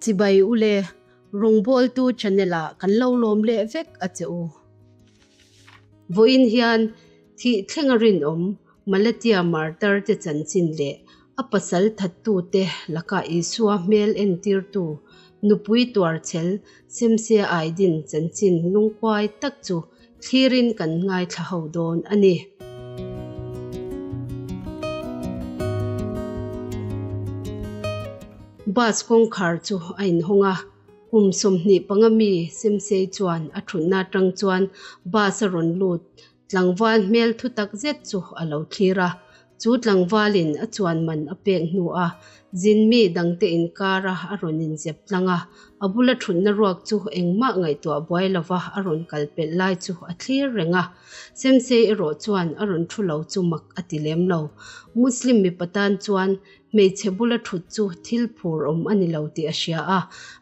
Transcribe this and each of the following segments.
Chibai ule, rawngbawltu channel ah kan lo lawm leh vek a che u. Vawiin hian thih thlenga rinawm Malatia martar te chanchin leh a pasal thattute laka Isua hmel entirtu nupui tuarchhel Semsia Aidin chanchin lungkuai tak chu thlirin kan ngaithla ho dawn a ni. Bus kawngkhar chu a inhawng a, kum 25 mi Semsei chuan a thutna atang chuan bus a rawn lut Tlangval hmel thu tak zet chu a lo thlir a, chu tlangvalin a chuan man a pek hnu a, zin mi dangte inkara a rawn inzep tlang a, a bula thutna ruak chu engmah ngaihtuah buai lova a rawn kal pelh lai chu a thlir reng a. Semsei erawh chuan a rawn thu lo chu mak a ti lem lo. Muslim mipa tan chuan Hmeichhe bula thut chu thil phur awm a ni lo tih a hria a,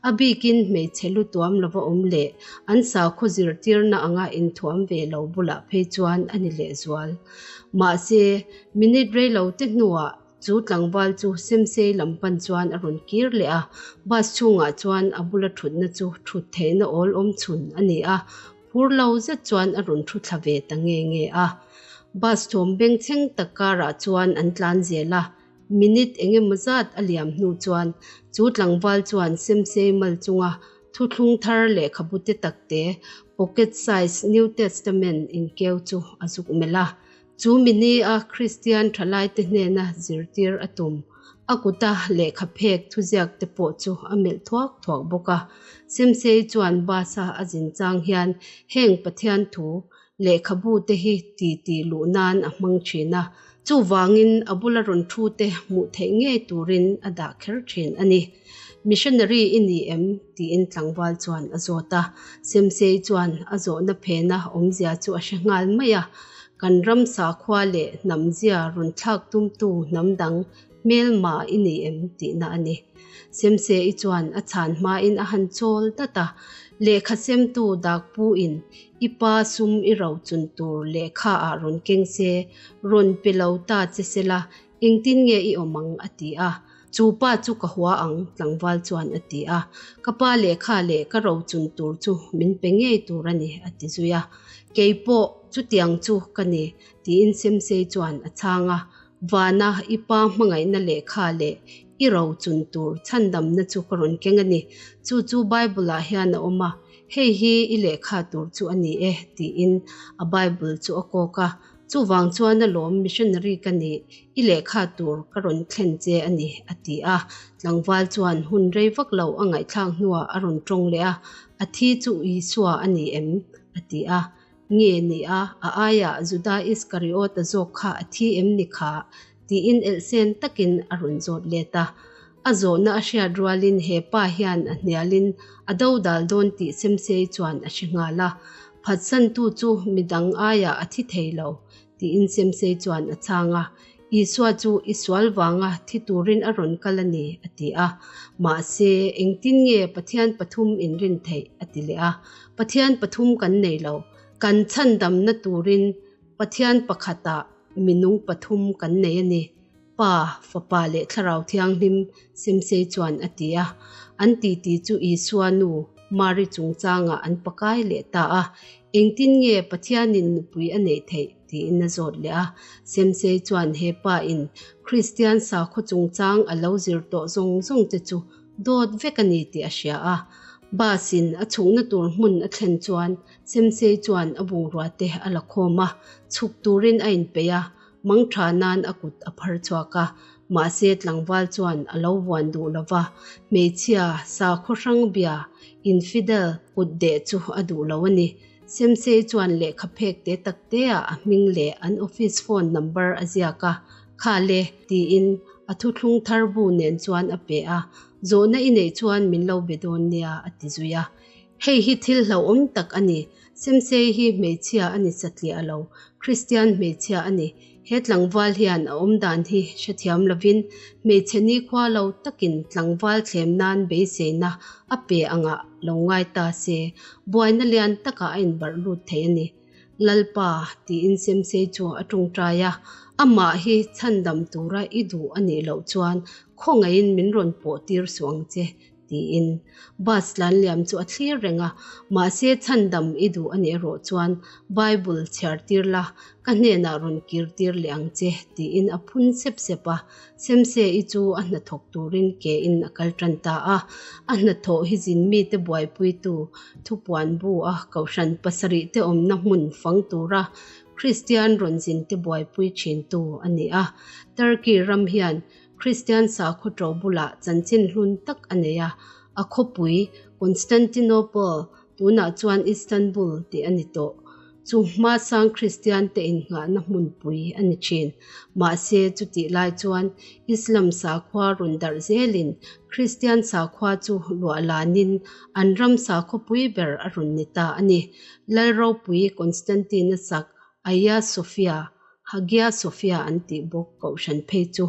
a bikin hmeichhe lu tuam lova awm leh an sakhaw zirtirna anga inthuam ve lo bulah phei chuan a ni lehzual. Mahse, minute rei lo te hnuah chu tlangval chu Semsei lam pan chuan a rawn kir leh a, bus chhungah chuan a bula thutna chu thut theihna awl awm chhun a ni a, phur lo zet chuan a rawn thu thla ve ta nge nge a. Bus thawm bengchheng tak karah chuan an tlan zel a, Minute eng emaw zat a liam hnu chuan chu tlangval chuan Semsei mal chunga thuthlung thar lehkhabu te takte pocket size New Testament inkeu chu a zuk melh a. Chu mini a Kristian thalaite hnena zirtir a tum. A kuta lehkha phek thuziak te pawh chu a melh thuak thuak bawk a. Semsei chuan bus a a zin chang hian heng Pathian thu Lehkhabu te hi ti ti luh nan a hmang thin a, chuvangin a bula rawn thu te hmuh theih ngei turin a dah kher thin a ni. Missionary i ni em? tiin tlangval chuan a zawt a. Semsei chuan a zawhna phena awmzia chu a hre nghal mai a, Kan ram sakhua leh hnamzia rawn thlak tumtu hnam dang hmelma i ni em? tihna a ni. Semsei chuan a chhan hmain a han chawl dat a, lehkha semtu dakpuin I pa sum i ro chun tur lehkha ah rawn keng se, rawn pe lo ta che se la, engtin nge i awm ang? a ti a. Chu pa chu ka hua ang, tlangval chuan a ti a. Ka pa lehkha leh ka ro chun tur chu min pe ngei tur a ni, a ti zui a. Kei pawh chutiang chu ka ni, tiin Semsei chuan a chhang a. Vana i pa hmangaihna lehkha leh i ro chun tur chhandamna chu ka rawn keng a ni. Chu chu Bible-ah hian a awm a, hei hi i lehkha tur chu a ni e, tiin a Bible chu a kawk a. Chuvang chuan alawm missionary ka nih, i lehkha tur ka rawn thlen che a ni, a ti a. Tlangval chuan hun rei vak lo a ngaihthlak hnuah a rawn tawng leh a, A thi chu Isua a ni em? a ti a. Nge ni a, a aiah Juda Iskariota zawk kha a thi em ni kha? tiin elhsen takin a rawn zawt let a. A zawhna a hriat rualin he pa hian a hnialin a dodal dawn tih Semsei chuan a hre nghal a. Phatsantu chu midang aiah a thi thei lo, tiin Semsei chuan a chhang a. Isua chu i sual vanga thi turin a rawn kal a ni, a ti a. Mahse, engtin nge Pathian pathum inrin theih? a ti leh a. Pathian pathum kan nei lo. Kan chhandamna turin Pathian pakhatah minung pathum kan nei a ni, Pa, Fapa leh Thlarau Thianghlim, Semsei chuan a ti a. An titi chu Isua nu, Mari chungchangah an pakai leh ta a. Engtin nge Pathianin nupui a neih theih? tiin a zawt leh a. Semsei chuan he pa in Kristian sakhaw chungchang a lo zir tawh zawng zawng te chu dawt vek a ni tih a hria a. Bus in a chhukna tur hmun a thlen chuan Semsei chuan a bungrua te a la khawm a, chhuk turin a inpeih a, mangtha nan a kut a phar chhuak a. Mahse tlangval chuan a lo vuan duh lo va, hmeichhia sakhaw hrang bia, infidel, kut deh chu a duh lo a ni. Semsei chuan lehkha phek te tak te ah a hming leh an office phone number a ziak a, Kha le, tiin a thuthlung thar bu nen chuan a pe a, Zawhna i neih chuan min lo be dawn nia, a ti zui a. Hei hi thil hlauhawm tak a ni. Semsei hi hmeichhia a ni satliah lo, Kristian hmeichhia a ni. He tlangval hian a awmdan hi hrethiam lovin hmeichhe nikhua lo takin tlangval thlem nan beiseina a pe angah lo ngai ta se, buaina lian takah a inbarh lut thei a ni. Lalpa, tiin Semsei chu a tawngtai a, amah hi chhandam tura i duh a nih loh chuan khawngaihin min rawn pawh tir suh ang che. tiin bus tlan liam chu a thlir reng a. Mahse chhandam i duh a nih erawh chuan Bible chhiar tir la, ka hnenah rawn kir tir leh ang che, tiin a phun sep sep a. Semse-i chu a hnathawk turin ke in a kal tan ta a. A hnathawh hi zin mite buaipuitu thupuan bu a kohhran pasarih te awmna hmun fang tura Kristian rawn zin te buaipui thintu a ni a. Turkey ram hian Kristian sakhaw ṭo bulah chanchin hlun tak a nei a, a khawpui Constantinople, tunah chuan Istanbul tih a ni tawh, chu hmasang Kristian te innghahna hmunpui a ni ṭhin. Mahse, chutih lai chuan Islam sakhua rawn darh zelin Kristian sakhua chu luah lanin an ram sakhawpui ber a rawn ni ta a ni. Lal ropui Constantine-a sak Hagia Sophia, Hagia Sophia an tih bawk kohhran phei chu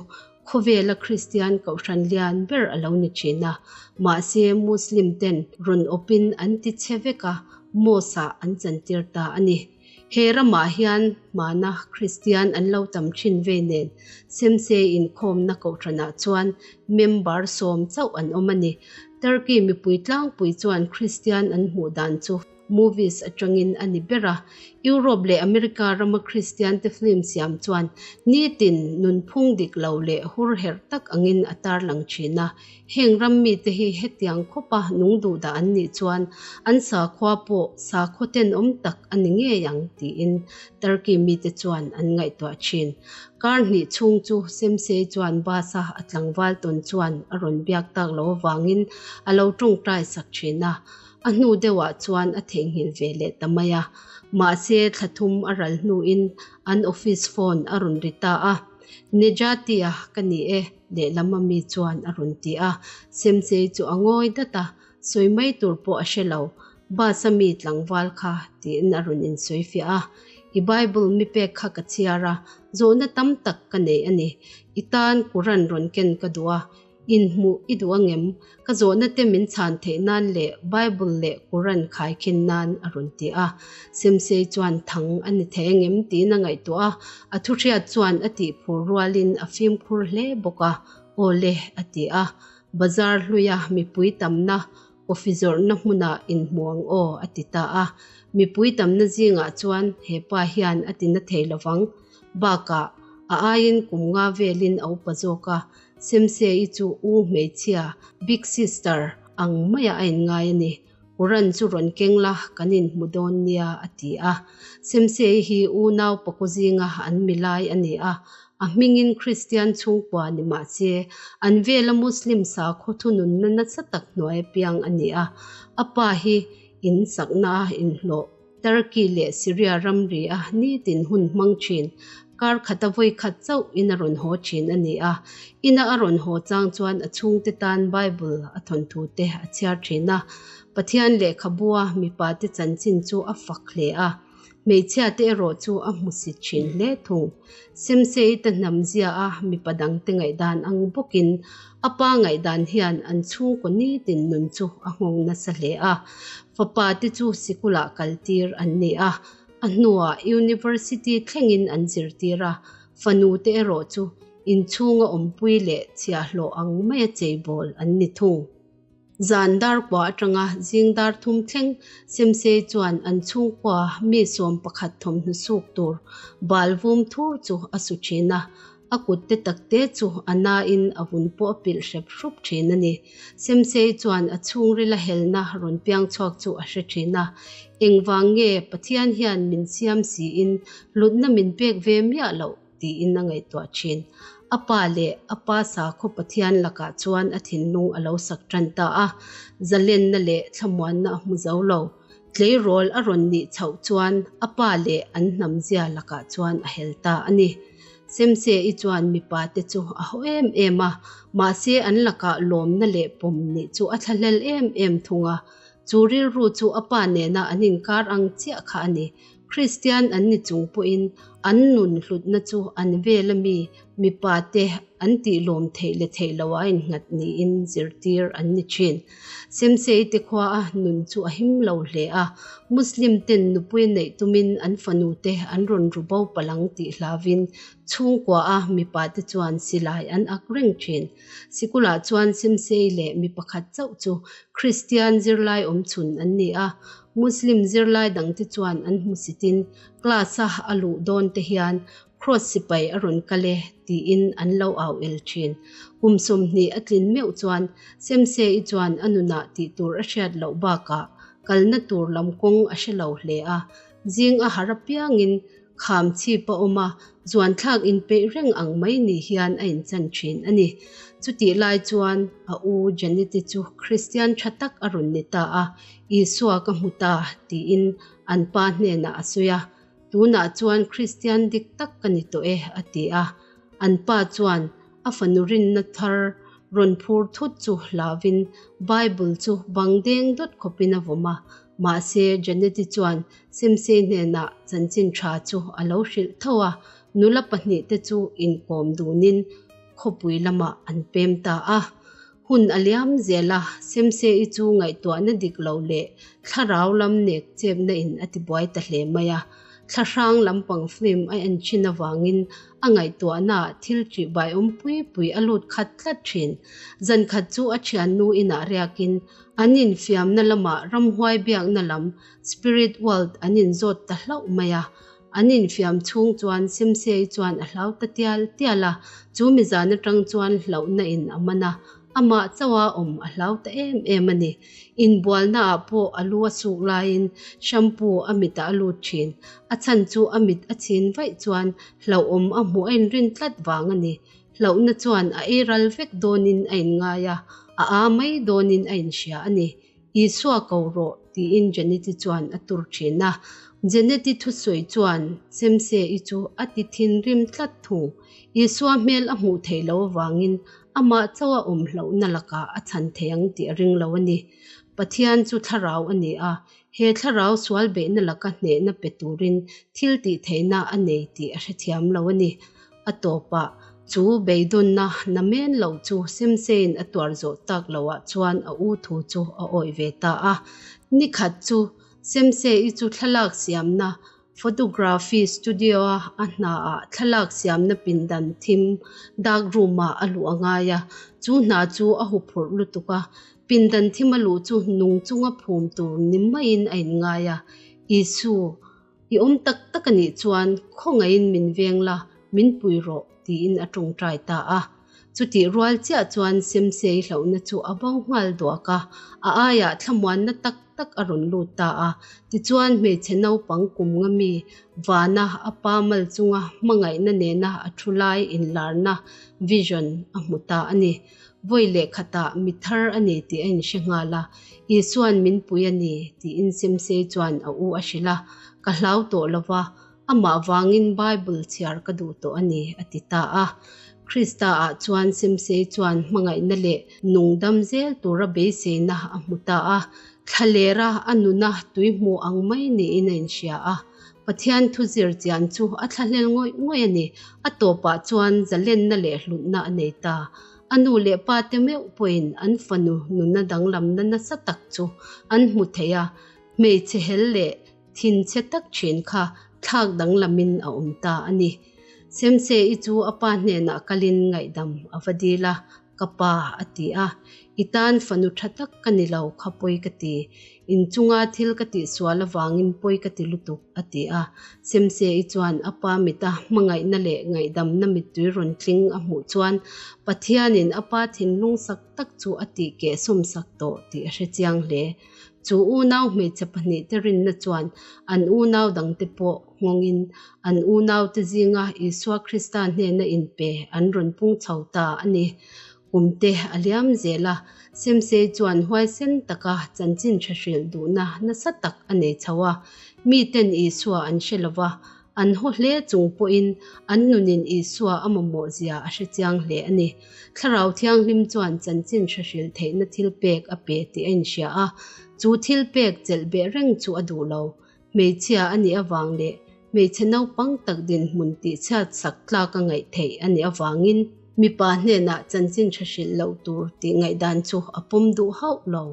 khawvela Kristian kohhran lian ber a lo ni thin a, mahse Muslim ten rawn awpin an ti chhe vek a, mosque ah an chantir ta a ni. He ramah hian hmana Kristian an lo tam thin vei nen Semse inkhawmna kohhranah chuan member sawm chauh an awm a ni. Turkey mipui tlangpui chuan Kristian an hmuh dan chu Movies atangin a ni ber a. Europe leh America rama Kristiante film siam chuan nitin nunphung dik lo leh hur herh tak angin a tarlang thin a. Heng ram mite hi hetiang khawpa nung duh dah an nih chuan an sakhua pawh sakhaw tenawm tak a ni ngei ang tiin Turkey mite chuan an ngaihtuah thin. Kar hnih chhung chu Semsei chuan bus-a a tlangval tawn chuan a rawn biak tak lo avangin a lo tawngtai sak thin a. A hnu deuhah chuan a theihnghilh ve leh ta mai a, mahse thla thum a ral hnuin an office phone a rawn ri ta a. Nejati-a ka ni e, lehlam ami chuan a rawn ti a. Semsei chu a ngawi dat a, sawi mai tur pawh a hre lo. Bus a mi tlangval kha tiin a rawn insawi fiah a. I Bible mi pek kha ka chhiar a, zawhna tam tak ka nei a ni. I tan Quran rawn ken ka duh a, Inhmuh i duh angem? Ka zawhna te min chhan theih nan leh Bible leh Quran khaikhin nan a rawn ti a. Semsei chuan thang a ni thei angem tiin a ngaihtuah a, a thuhriat chuan a tih phur rualin a fimkhur hle bawk a, Aw le a ti a. Bazar hluia mipui tamna coffee zawrhna hmunah inhmu ang aw a ti ta a. Mipui tamna zingah chuan he pa hian a ti na thei lovang. Bakah a aiin kum nga velin a upa zawk a, Semse-i chu u hmeichhia, big sister, ang maiah a inngai a ni. Quran chu rawn keng la, kan inhmu dawn nia, a ti a. Semse-i hi unau pakaw zinga an milai a ni a, a hmingin Kristian chhungkua ni mah se, an vela Muslim sakhaw thununna nasa tak hnuai apiang a ni a. A pa hi in sakna a inhlawh. Turkey leh Syria ramri a nitin hun hmang thin. Kar khata vawi khat chauh in a rawn haw thin a ni a. Ina a rawn haw chang chuan a chhungte tan Bible a thawnthu te a chhiar thin a. Pathian lehkhabua mipa te chanchin chu a fak hle a. Hmeichhia te erawh chu a hmusit thin hle thung. Semsei te hnam zia a mipa dangte ngaihdan ang bawkin a pa ngaihdan hian an chhungkaw nitin nun chu a nghawng nasa hle a. Fapa te chu sikulah kaltir an ni a, a hnuah University thlengin an zirtir a, fanu te erawh chu inchhunga awmpui leh chhiahhlawh ang maia cheibawl an ni thung. Zan dar kua atanga zing dar thum thleng Semsei chuan an chhungkua mi 11 thawmhnaw suk tur bal vum thur chu a su thin a, a kut te tak te chu a nain a vun pawh a pilh hrep hrup thin a ni. Semsei chuan a chhungrila helna rawn piang chhuak chu a hre thin a, Engvang nge Pathian hian min siam siin hlutna min pek ve miah loh? tiin a ngaihtuah thin. A pa leh a pa sakhaw Pathian lakah chuan a thinlung a lo sak tan ta a, zalenna leh thlamuanna a hmu zo lo. Tleirawl a rawn nih chhoh chuan a pa leh an hnamzia lakah chuan a hel ta a ni. Semse-i chuan mipa te chu a haw em em a, mahse an lakah lawmna leh pawm nih chu a thlahlel em em thung a. Chu rilru chu a pa nena an inkar ang chiah kha a ni. Kristian an ni chung pawhin An nun hlutna chu an vela mi mipate an tih lawm theih leh theih loh a innghat niin zirtir an ni thin. Semsei te khua a nun chu a him lo hle a, Muslim ten nupui neih tumin an fanu te an rawn ru bo palang tih hlavin chhungkua a mipate chuan silai an ak reng thin. Sikulah chuan Semsei leh mi pakhat chauh chu Kristian zirlai awmchhun an ni a, Muslim zirlai dangte chuan an hmusitin Class-a a luh dawn te hian Kraws sipai a rawn kal e tiin an lo au el thin. Kum 20 a tlin meuh chuan Semse-i chuan a nunah tih tur a hriat loh bakah kalna tur lam kawng a hre lo hle a. Zing a har apiangin kham chhip a awm a, zuanthlak inpeih reng ang mai ni hian a inchan thin a ni. Chutih lai chuan a u Janet-i chu Kristian tha tak a rawn ni ta a, Isua ka hmu ta tiin An pa hnenah a sawi a, Tunah chuan Kristian dik tak ka ni tawh e, a ti a. An pa chuan a fanu rinna thar rawn phur thut chu hlauvin Bible chu bang deng dawt khawpin a vawm a. Mahse, Janet-i chuan Semsei hnenah chanchin tha chu a lo hrilh tho a, nula pahnihte chu inkawm dunin khawpui lamah an pem ta a. Hun a liam zel a, Semse-i chu ngaihtuahna dik lo leh thlarau lam nek chepna in a tibuai ta hle mai a. Thlahrang lampang film a en thin avangin a ngaihtuahna ah thil ṭihbaiawm pui pui a lut khat tlat thin. Zan khat chu a thiannu inah riakin an infiamna lamah ramhuai biakna lam spirit world an inzawt ta hlauh mai a. An infiam chhung chuan Semsei chuan a hlau ta tial tial a, chu mi zan atang chuan hlauhna in a man a, amah chauha awm a hlau ta em em a ni. Inbualna ah pawh a lu a suk laiin shampoo a mitah a lut thin, a chhan chu a mit a chhin vaih chuan hlauhawm a hmuh a inrin tlat vang a ni. Hlauhna chuan a ei ral vek dawnin a inngai a, a aa mai dawnin a inhria a ni. Isua ko rawh, tiin Janet-i chuan a tur thin a. Janet-i thusawi chuan Semse-i chu a ti thinrim tlat thung. Isua hmel a hmuh theih loh avangin amah chauh a awm hlauhna lakah a chhan thei ang tih a ring lo a ni. Pathian chu thlarau a ni a, he thlarau sual beihna laka hnehna pe turin thil tih theihna a nei tih a hrethiam lo a ni. A tawpah, chu beidawnna namen lo chu Semseiin a tuar zawh tak loah chuan a u thu chu a awih ve ta a. Ni khat chu Semsei chu thlalak siamna photography studio-a a hnaah thlalak siamna pindan thim dark room-ah a luh a ngai a. Chu hna chu a huphurh lutuk a, pindan thim a luh chu nung chunga phum tur ni maiin a inngai a. Isu. I awm tak tak a nih chuan khawngaihin min veng la, min pui rawh, tiin a tawngtai ta a. Chutih rual chiah chuan Semsei hlauhna chu a bo nghal duak a, a aiah thlamuanna tak tak a rawn lut ta a. Tichuan hmeichhe naupang kum nga mi vana a pa mal chunga hmangaihna nena a thu lai inlarna, vision, a hmu ta a ni. Vawi leh khatah mi thar a ni tih a inhre nghal a, Isua'n min pui a ni, tiin Semsei chuan a u a hrilh a, Ka hlau tawh lo va, amah vangin Bible chhiar ka duh tawh a ni, a ti ta a. Krista-ah chuan Semsei chuan hmangaihna leh nungdam zel tura beiseina a hmu ta a, thlalera a nuna tui hmu ang mai niin a inhria a. Pathian thu zir chian chu a thlahlel ngawih ngawih a ni. A tawpah chuan zalenna leh hlutna a nei ta. A nu leh pa te meuh pawhin an fanu nuna danglamna nasa tak chu an hmu thei a, hmeichhe hel leh thinchhe tak thin kha thlak danglamin a awm ta a ni. Semse-i chu a pa hnenah kalin ngaihdam a va dil a, Ka pa, a ti a, I tan fanu tha tak ka ni lo kha pawi ka ti. Inchunga thil ka tihsual avangin pawi ka ti lutuk, a ti a. Semse-i chuan a pa mita hmangaihna leh ngaihdamna mittui rawn tling a hmuh chuan Pathianin a pa thinlung sak tak chu a tih kehsawm sak tawh tih a hrechiang hle. Chu unau hmeichhe pahnihte rinna chuan an unau dangte pawh nghawngin an unaute zinga Isua Krista hnena inpe an rawn pung chho ta a ni. Kumte a liam zel a, Semsei chuan huaisen taka chanchin tha hrilh duhna nasa tak a nei chho a. Miten Isua an hre lo va, an haw hle chung pawhin an nunin Isua a mamawh zia a hre chiang hle a ni. Thlarau Thianghlim chuan chanchin tha hrilh theihna thilpek a pe tih a inhria a, chu thilpek chelh beh reng chu a duh lo. Hmeichhia a nih avang leh hmeichhe naupang tak dinhmun tihchhiat sak tlak a ngaih theih a nih avangin mipa hnenah chanchin tha hrilh loh tur tih ngaihdan chu a pawm duh hauh lo.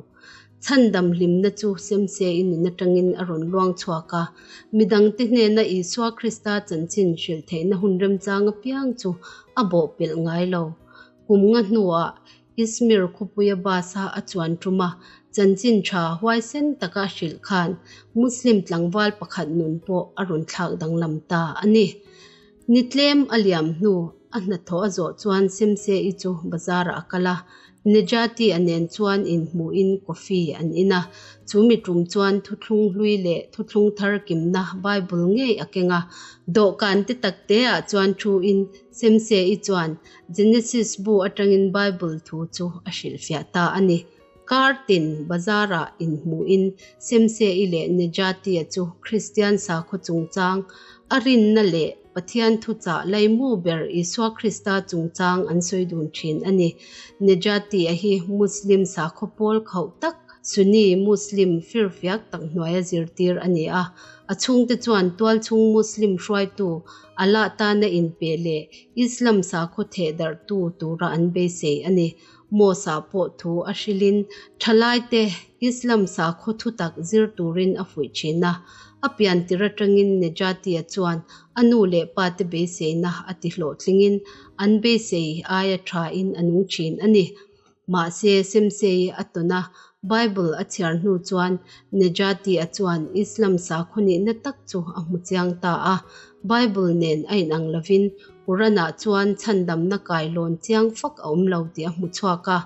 Chhandam hlimna chu Semse-i nun atangin a rawn luang chhuak a, midangte hnena Isua Krista chanchin hrilh theihna hun remchang apiang chu a bawhpelh ngai lo. Kum nga hnuah Izmir khawpuia bus-a a chuan tum a, chanchin tha huaisen taka a hrilh khan Muslim tlangval pakhat nun pawh a rawn thlak danglam ta a ni. Ni tlem a liam hnu a hnathawh a zawh chuan Semse-i chu bazar-ah a kal a, Nejati-a nen chuan inhmuhin coffee an in a, chu mi tum chuan thuthlung hlui leh thuthlung thar kimna Bible ngei a keng a. Dawhkan te tak te-ah chuan thu-in Semse-i chuan Genesis bu atangin Bible thu chu a hrilhfiah ta a ni. Kar tin bazar-ah inhmuhin Semse-i leh Nejati-a chu Kristian sakhaw chungchang a rinna leh Pathian thuchah laimu ber Isua Krista chungchang an sawi dun thin a ni. Nejati-a hi Muslim sakhaw pawl khauh tak, Sunni Muslim firfiak tak hnuaia zirtir a ni a. A chhungte chuan tualchhung Muslim hruaitu Allah tana inpe leh Islam sakhaw thehdarhtu tura an beisei a ni. Mosque ah pawh thu a hrilhin thalaite Islam sakhaw thutak zir turin a fuih thin a. A pian tir atangin Nejati-a chuan a nu leh pate beiseina a ti hlawhtlingin an beisei aia thain a nung thin a ni. Mahse, Semsei a tawn a, Bible a chhiar hnu chuan Nejati-a chuan Islam sakhaw nihna tak chu a hmu chiang ta a. Bible nen a inang lovin Quran-ah chuan chhandamna kailawn chiang fak a awm lo tih a hmu chhuak a.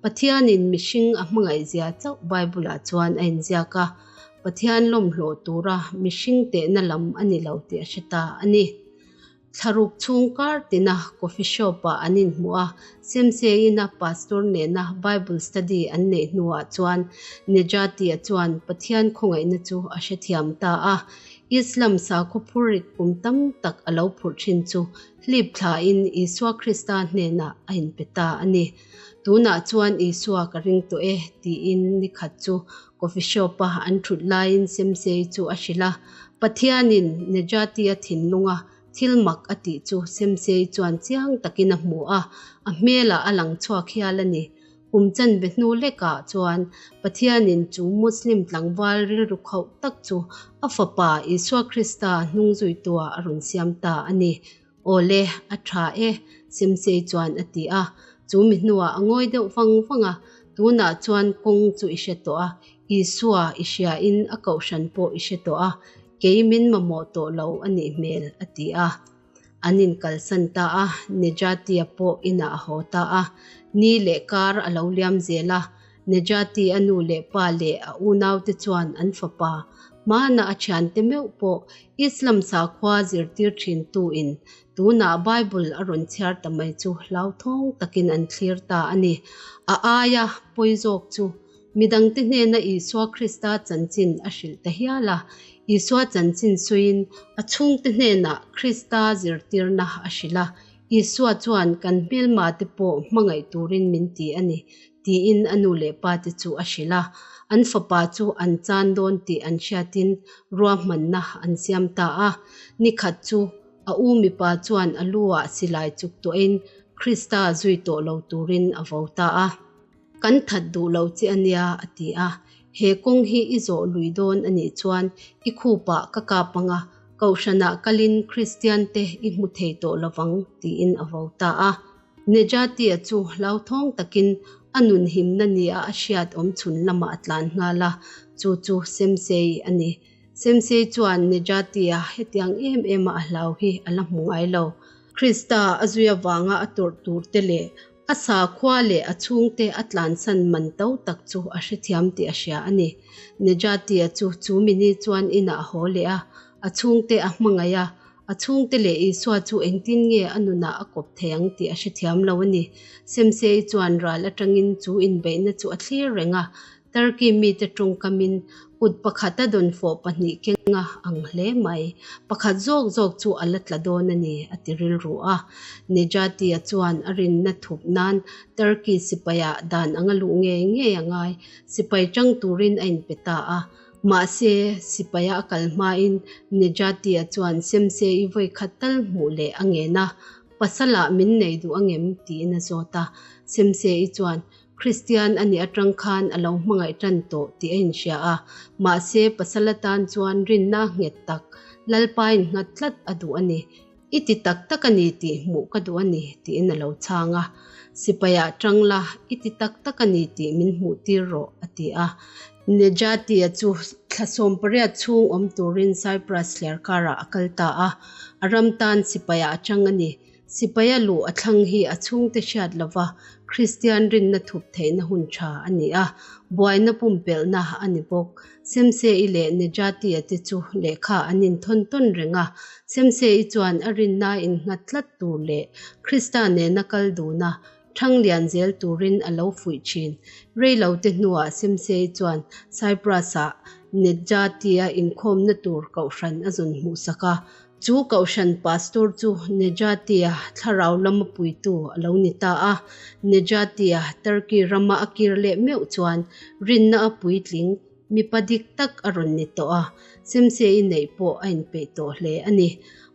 Pathianin mihring a hmangaihzia chauh Bible-ah chuan a inziak a. Pathian lawmhlawh tura mihring tehna lam a ni lo tih a hre ta a ni. Thlaruk chhung kar tina coffee shop-ah an inhmuh a, Semse-ina pastor nena Bible study an neih hnuah chuan Nejati-a chuan Pathian khawngaihna chu a hrethiam ta a. Islam sakhaw phurrit kum tam tak a lo phurh thin chu hlip thlain Isua Krista hnenah a inpe ta a ni. Tunah chuan Isua ka ring tawh e, tiin ni khat chu coffee shop-a an thut laiin Semsei chu a hrilh a. Pathianin Nejati-a thinlunga thil mak a tih chu Semsei chuan chiang takin a hmu a, a hmelah a lang chhuak hial a ni. Kum chanve hnu lekah chuan Pathianin chu Muslim tlangval rilru khauh tak chu a fapa Isua Krista hnungzuitua a rawn siam ta a ni. Awle, a tha e, Semsei chuan a ti a. Chu mi hnuah a ngawi deuh vang vang a, Tunah chuan kawng chu i hre tawh a, Isua i hriain a kohhran pawh i hre tawh a, kei min mamawh tawh lo a nih hmel, a ti a. An inkalsan ta a, Nejati-a pawh inah a haw ta a. Ni leh kar a lo liam zel a, Nejati-a nu leh pa leh a unaute chuan an fapa, hmana a thiante meuh pawh Islam sakhua zirtir thintuin tunah Bible a rawn chhiar ta mai chu hlauthawng takin an thlir ta a ni. A aia pawi zawk chu Midangte hnena Isua Krista chanchin a hrilh ta hial a. Isua chanchin suiin a chhungte hnenah Krista zirtirna a hrilh a. Isua chuan kan hmelmate pawh hmangaih turin min ti a ni, tiin a nu leh pate chu a hrilh a. An fapa chu an chan dawn tih an hriatin ruahmanna an siam ta a. Nikhat chu a u mipa chuan a lu-ah silai chuk tuahin Krista zui tawh lo turin a vo ta a. Kan that duh lo che a nia, a ti a. He kawng hi i zawh lui dawn a nih chuan i khupah ka kap ang a, Kohhranah kalin Kristiante i hmu thei tawh lovang, tiin a vo ta a. Nejati-a chu hlauthawng takin a nun himna nia a hriat awm chhun lamah a tlan nghal a, chu chu Semsei a ni. Semsei chuan Nejati-a hetiang em ema a hlau hi a la hmu ngai lo. Krista a zui avanga a tawrh turte leh A sakhua leh a chhungte a tlansan man to tak chu a hrethiam tih a hria a ni. Nejati-a chu chu mini chuan inah a haw leh a, a chhungte a hmangaih a, a chhungte leh Isua chu engtin nge a nunah a kawp thei ang tih a hrethiam lo a ni. Semsei chuan ral atangin chu inbeihna chu a thlir reng a, Turkey mite tawngkamin kut pakhat a dawnfawh pahnih kenga ang hle mai. Pakhat zawk zawk chu a la tla dawn a ni, a ti rilru a. Nejati-a chuan a rinna thup nan Turkey sipaiah dan anga luh ngei ngei a ngai. Sipai tang turin a inpe ta a. Mahse, sipaia a kal hmain Nejati-a chuan Semse-i vawi khat tal hmuh leh a ngen a, Pasalah min nei duh angem? tiin a zawt a. Semse-i chuan, Kristian a nih atang khan a lo hmangaih tan tawh tih a inhria a, mahse pasal atan chuan rinna nghet tak, Lalpain nghat tlat a duh a ni. I ti tak tak a ni tih hmuh ka duh a ni, tiin a lo chhang a. Sipaiah tang la, i ti tak tak a ni tih min hmuh tir rawh, a ti a. Nejati-a chu thla 18 chhung awm turin Cyprus thliarkarah a kal ta a, a ram tan sipaiah a chang a ni. Sipaia luh a thlang hi a chhungte hriat lova Kristian rinna thup theihna hun tha a ni a, buaina pumpelhna a ni bawk. Semse-i leh Nejati-a te chu lehkha an inthawn tawn reng a, Semse-i chuan a rinna innghat tlat tur leh Krista nena kal duna thang lian zel turin a lo fuih thin. Reilote hnuah Semse-i chuan Cyprus-ah Nejati-a inkhawmna tur kohhran a zawn hmuhsak a, Chu Kohhran Pastor chu Nejatia thlarau lama puitu a lo ni ta a. Nejatia Turkey rama a kir leh meuh chuan rinna a puitling mipa dik tak a rawn ni tawh a, Semsei neih pawh a inpeih tawh hle a ni.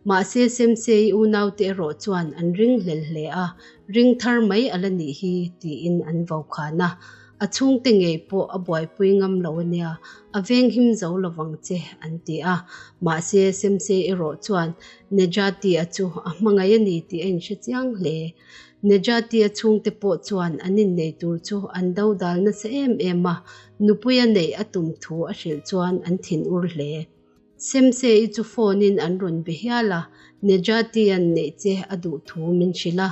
Mahse Semsei unaute erawh chuan an ring hlel hle a, ring thar mai a la nih hi tiin an vokhan a. A chhungte ngei pawh a buaipui ngam lo a nia, a venghim zo lovang che, an ti a. Mahse, Semsei erawh chuan Nejati-a chu a hmangaih a ni tih a inhre chiang hle. Nejati-a chhungte pawh chuan an innei tur chu an dodal nasa em em a, nupuia neih a tum thu a hrilh chuan an thinur hle. Semse-i chu phone-in an rawn be hial a, Nejati-a'n neih che a duh thu min hrilh a,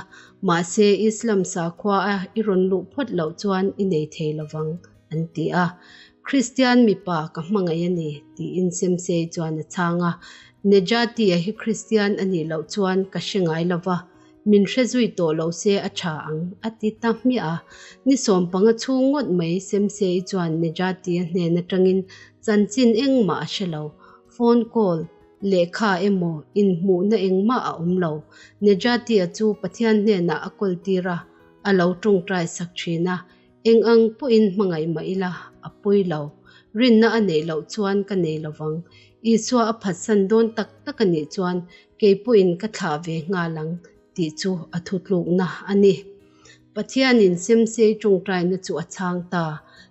mahse Islam sakhua a i rawn luh phawt loh chuan i nei thei lovang, an ti a. Kristian mipa ka hmangaih a ni, tiin Semse-i chuan a chhang a. Nejati-a hi Kristian a nih loh chuan ka hre ngai lova, Min hre zui tawh lo se a tha ang, a ti ta hmiah a. Ni 15 chhung ngawt mai Semse-i chuan Nejati-a hnen atangin chanchin engmah a hre lo. Phone call, lehkha emaw inhmuhna engmah a awm lo. Nejati-a chu Pathian hnenah a kawl tir a, a lo tawngtai sak thin a. Eng ang pawhin hmangaih mah ila, a pawi lo. Rinna a neih loh chuan ka nei lovang. Isua a phatsan dawn tak tak a nih chuan kei pawhin ka thlah ve nghal ang tih chu a thutlukna a ni. Pathianin Semsei tawngtaina chu a chhang ta.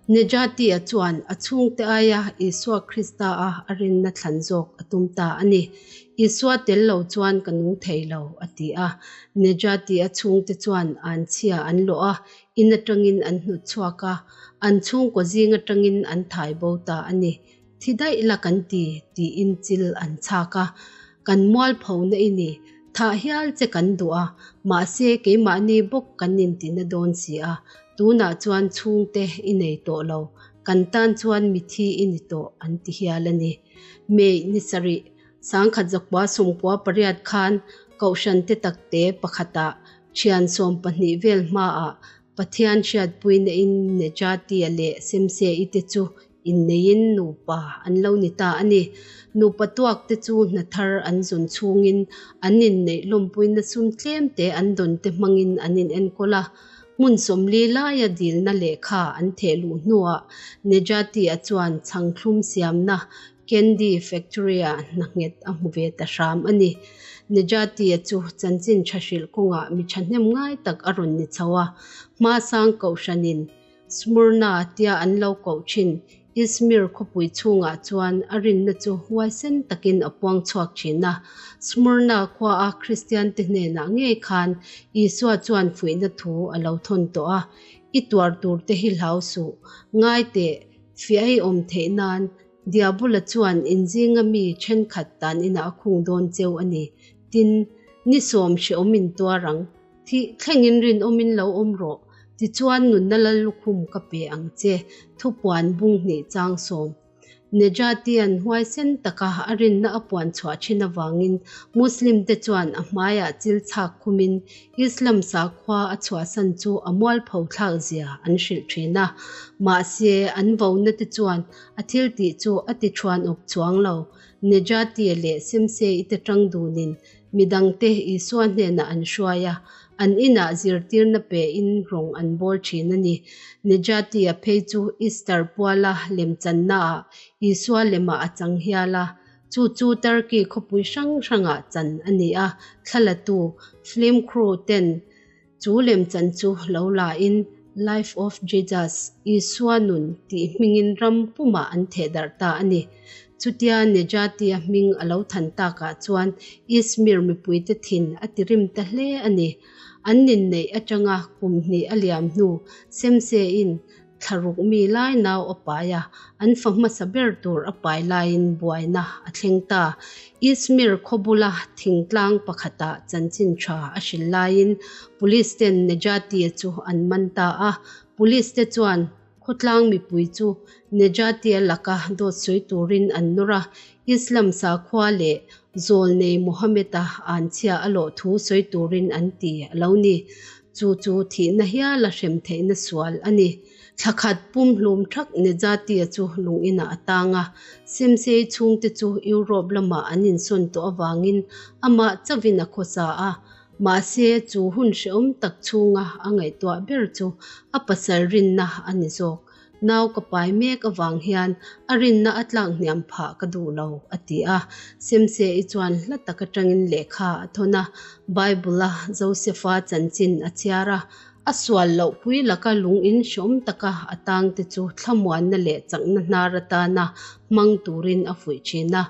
Nejati-a chuan a chhungte aia Isua Krista-a a rinna thlan zawk a tum ta a ni. Isua tel lo chuan ka nung thei lo, a ti a. Nejati-a chhungte chuan anchhia an lawh a, In atangin an hnut chhuak a, an chhungkaw zing atangin an thai bo ta a ni. Thi daih la kan ti, tiin chil an chhak a. Kan mualphona i ni, thah hial che kan duh a, mahse keimahni bawk kan intina dawn si a, tunah chuan chhungte i nei tawh lo, kan tan chuan mithi i ni tawh an ti hial a ni. May ni sarih, 1998 khan Kohhran te takte pakhatah Thian 12 vel hmaah Pathian hriatpuina in Nejatia leh Semse-i te chu inneiin nupa an lo ni ta a ni. Nupa tuak te chu hna thar an zawn chhungin an inneih lawmpuina sum tlem te an dawn te hmangin an inenkawl a. Hmun 40 laia dilna lehkha an theh luh hnuah Nejatia chuan chhangthlum siamna Candy Factory-ah hna nghet a hmu ve ta hram a ni. Nejati-a chu chanchin tha hrilh kawngah mi thahnem ngai tak a rawn ni chho a. Hmasang Kohhranin Smyrna tia an lo koh thin Izmir khawpui chhungah chuan a rinna chu huaisen takin a puang chhuak thin a. Smyrna khuaa Kristiante hnenah ngei khan Isua chuan fuihna thu a lo thawn tawh a, I tuar turte hi hlau suh, ngai teh, fiah i awm theih nan Diabula chuan inzinga mi thenkhat tan inah a khung dawn cheu a ni. Tin, ni sawm hrehawm in tuar ang. Thih thlengin rinawmin lo awm rawh. Tichuan nunna lal lukhum ka pe ang che, thupuan bung hnih chang sawm. Nejatian huaisen taka a rinna a puan chhuah thin avangin Muslim te chuan a hmaiah chil chhak khumin Islam sakhua a chhuahsan chu a mualpho thlak zia an hrilh thin a. Mahse, an vona te chuan a thil tih chu a ti thuan awp chuang lo. Nejati-a leh Semse-i te ṭang dunin midangte Isua hnenah an hruai a, an inah zirtirna pein rawng an bawl ṭhin a ni. Nejati-a phei chu Easter puala lemchannaah Isua lemah a chang hial a, chu chu Turkey khawpui hrang hrangah chan a ni a, thlalatu, film crew, ten Chu lemchan chu lo lain Life of Jesus, Isua nun, tih hmingin ram pumah an theh darh ta a ni. Chutia Nejati-a hming a lo than takah chuan Izmir mipuite thin a ti rim ta hle a ni. An ninneih atanga kum hnih a liam hnu Semse-in Thla ruk mi lai nau a pai a, an fa hmasa ber tur a pai laiin buaina a thleng ta. Izmir khaw bula thingtlang pakhatah chanchin tha a hrilh laiin Police ten Nejati-a chu an man ta a. Police te chuan khawtlang mipui chu Nejati-a laka dawt sawi turin an nawr a, Islam sakhua leh zawlnei Mohammed-a anchhia a lawh thu sawi turin an ti a lo ni. Chu chu thihna hiala hrem theihna sual a ni. Thla khat pumhlum thak Nejati-a chu lung inah a tang a. Semsei chhungte chu Europe lamah an insawn tawh avangin amah chauhin a khawsa a. Mahse, chu hun hrehawm tak chhunga a ngaihtuah ber chu a pasal rinna a ni zawk. Nau ka pai mek avang hian a rinna a tlak hniam phah ka duh lo, a ti a. Semse-i chuan hla tak atangin lehkha a thawn a, Bible-a Josefa chanchin a chhiar a. A sual loh pui laka lung in hreawm taka a tangte chu thlamuanna leh chakna hnar atana hmang turin a fuih thin a.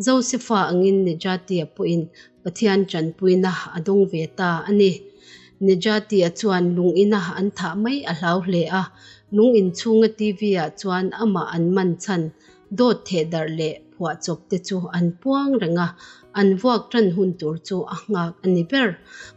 Josefa angin Nejati-a pawhin Pathian tanpuina a dawng ve ta a ni. Nejati-a chuan lung ina an thah mai a hlau hle a, lung inchhunga TV-ah chuan amah an man chhan dawt thehdarh leh phuahchawp te chu an puang reng a, an vuak tan hun tur chu a nghak a ni ber.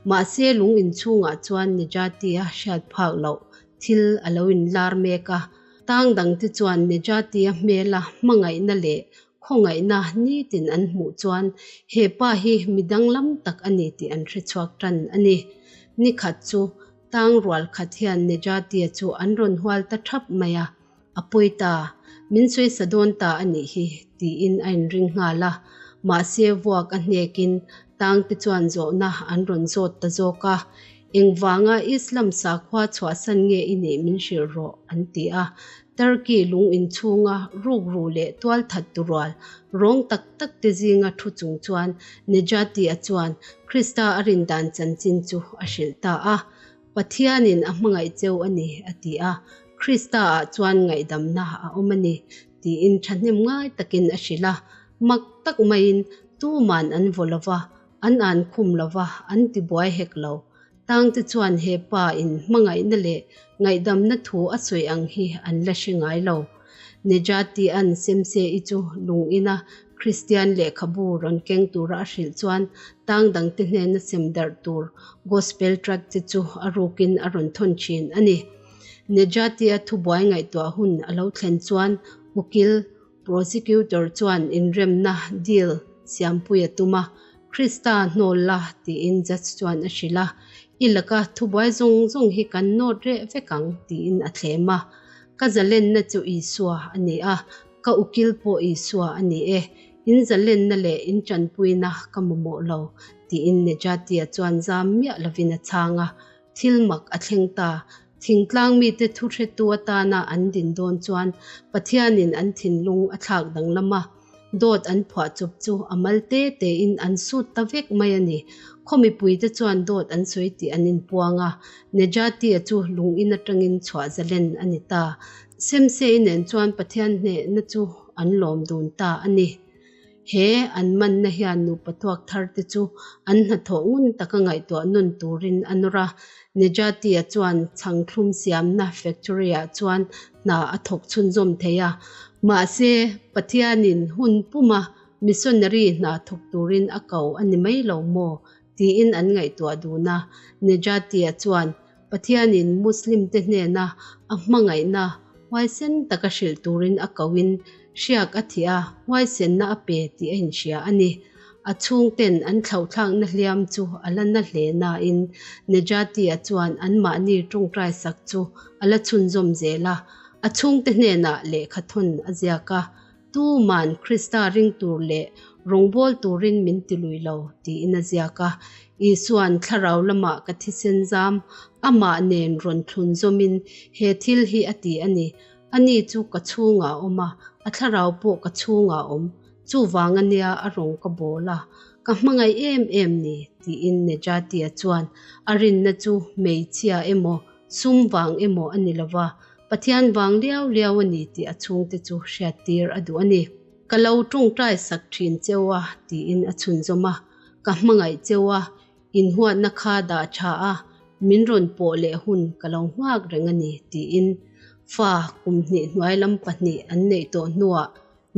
Mahse lung inchhungah chuan Nejati-a hriat phak loh thil a lo inlar mek a, tang dangte chuan Nejati-a hmela hmangaihna leh Khawngaihna nitin an hmuh chuan he pa hi mi danglam tak a ni tih an hre chhuak tan a ni. Ni khat chu tang rual khat hian Nejatia chu an rawn hual ta thap mai a, A pawi ta, min sawi sa dawn ta a nih hi, tiin a inring nghal a. Mahse vuak a hnekin tangte chuan zawhna an rawn zawt ta zawk a, Engvanga Islam sakhua chhuahsan nge i nih min hrilh rawh, an ti a. Turkey lung inchhunga rukru leh tualthat turual rawng tak tak te zinga thu chung chuan Nejati-a chuan Krista a rin dan chanchin chu a hrilh ta a. Pathianin a hmangaih cheu a ni, a ti a. Krista-ah chuan ngaihdamna a awm a ni, tiin thahnem ngai takin a hrilh a. Mak tak maiin tuman an vaw lo va, an an khum lo va, an tibuai hek lo. Tangte chuan he pa in hmangaihna leh ngaihdamna thu a sawi ang hi an la hre ngai lo. Nejati-a'n Semse-i chu lung ina Kristian lehkhabu rawn keng tura a hrilh chuan tang dangte hnena sem darh tur Gospel tract te chu a rukin a rawn thawn thin a ni. Nejati-a thubuai ngaihtuah hun a lo thlen chuan ukil Prosecutor chuan inremna, deal, siampui a tum a, Krista hnawl la tiin judge chuan a hrilh a, I laka thubuai zawng zawng hi kan nawt reh vek ang tiin a thlem a. Ka zalenna chu Isua a ni a, ka ukil pawh Isua a ni e, in zalenna leh in tanpuina ka mamawh lo tiin Nejati-a chuan zam miah lovin a chhang a. Thil mak a thleng ta. Thingtlang mite thu hretu atana an din dawn chuan Pathianin an thinlung a thlak danglam a, dawt an phuah chawp chu a mal te tein an sut ta vek mai a ni. Khaw mipuite chuan dawt an sawi tih an inpuang a, Nejati-a chu lung in atangin chhuah zalen a ni ta. Semsei nen chuan Pathian hnehna chu an lawm dun ta a ni. He an manna hian nupa tuak thar te chu an hnathawh ngun taka ngaihtuah nawn turin a nawr a. Nejati-a chuan chhangthlum siamna factory-ah chuan hna a thawk chhunzawm thei a. Mahse, Pathianin hun puma missionary hna thawk turin a ko a ni mai lo maw? tiin an ngaihtuah dun a. Nejati-a chuan Pathianin Muslim-te hnena a hmangaihna huaisen taka hrilh turin a koin hriak a thih a, huaisenna a pe tih a inhria a ni. A chhungten an thlauhthlakna hliam chu a la na hle nain Nejati-a chuan anmahni tawngtai sak chu a la chhunzawm zel a, a chhungte hnenah lehkha thawn a ziak a. Tuman Krista ring tur leh rawngbâwl turin min ti lui lo, tiin a ziak a. Isua'n thlarau lamah ka thisen zam amah nen rawn thlun zawmin he thil hi a ti a ni. Ani chu ka chhungah a awm a, a thlarau pawh ka chhungah a awm. Chuvang a nia a rawn ka bawl a, ka hmangaih em em ni, tiin Nejati-a chuan a rinna chu hmeichhia emaw sum vang emaw a ni lova, Pathian vang liau liau a ni tih a chhungte chu hriattir a duh a ni. Ka lo tawngtai sak thin cheu a, tiin a chhunzawm a, ka hmangaih cheu a, inhuatna kha dah tha a, min rawn pawh leh hun ka lo nghak reng a ni, tiin fa kum hnih hnuai lam pahnih an neih tawh hnuah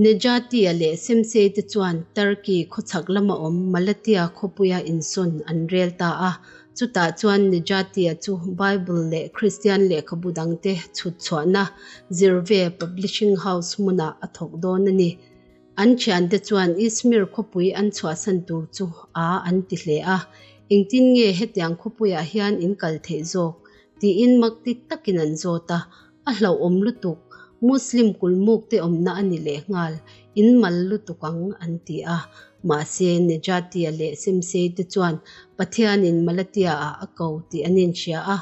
Nejati-a leh Semsei te chuan Turkey khawchhak lama awm Malatya khawpuia insawn an rel ta a. Chutah chuan Nejati-a chu Bible leh Kristian lehkhabu dangte chhut chhuahna Zirve Publishing House hmunah a thawk dawn a ni. An thiante chuan Izmir khawpui an chhuahsan tur chu a an ti hle a. Engtin nge hetiang khawpuiah hian in kal theih zawk? tiin makti takin an zawt a. A hlauhawm lutuk, Muslim kulmuk te awmna a ni lehnghal, in mal lutuk ang an ti a. Mahse, Nejatia leh Semsei te chuan Pathianin Malatia-ah a ko tih an inhria a,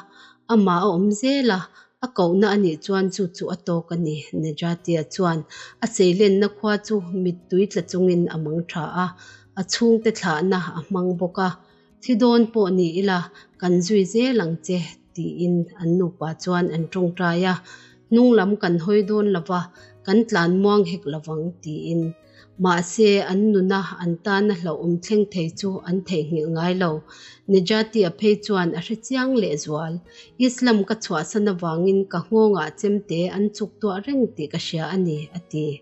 amah a awm zel a, a kohna a nih chuan chu chu a tawk a ni. Nejatia chuan a seilenna khua chu mittui tla chungin a mang tha a, a chhungte thlahna a hmang bawk a. Thi dawn pawh ni ila, kan zui zel ang che, tiin an nupa chuan an tawngtai a. Hnung lam kan hawi dawn lo va, kan tlan muang hek lo vang, tiin. Mahse, an nuna an tana hlauhawm thleng thei chu an theihnghilh ngai lo. Nejati-a phei chuan a hre chiang lehzual. Islam ka chhuahsan avangin ka nghawngah chemte an chuk tuah reng tih ka hria a ni, a ti.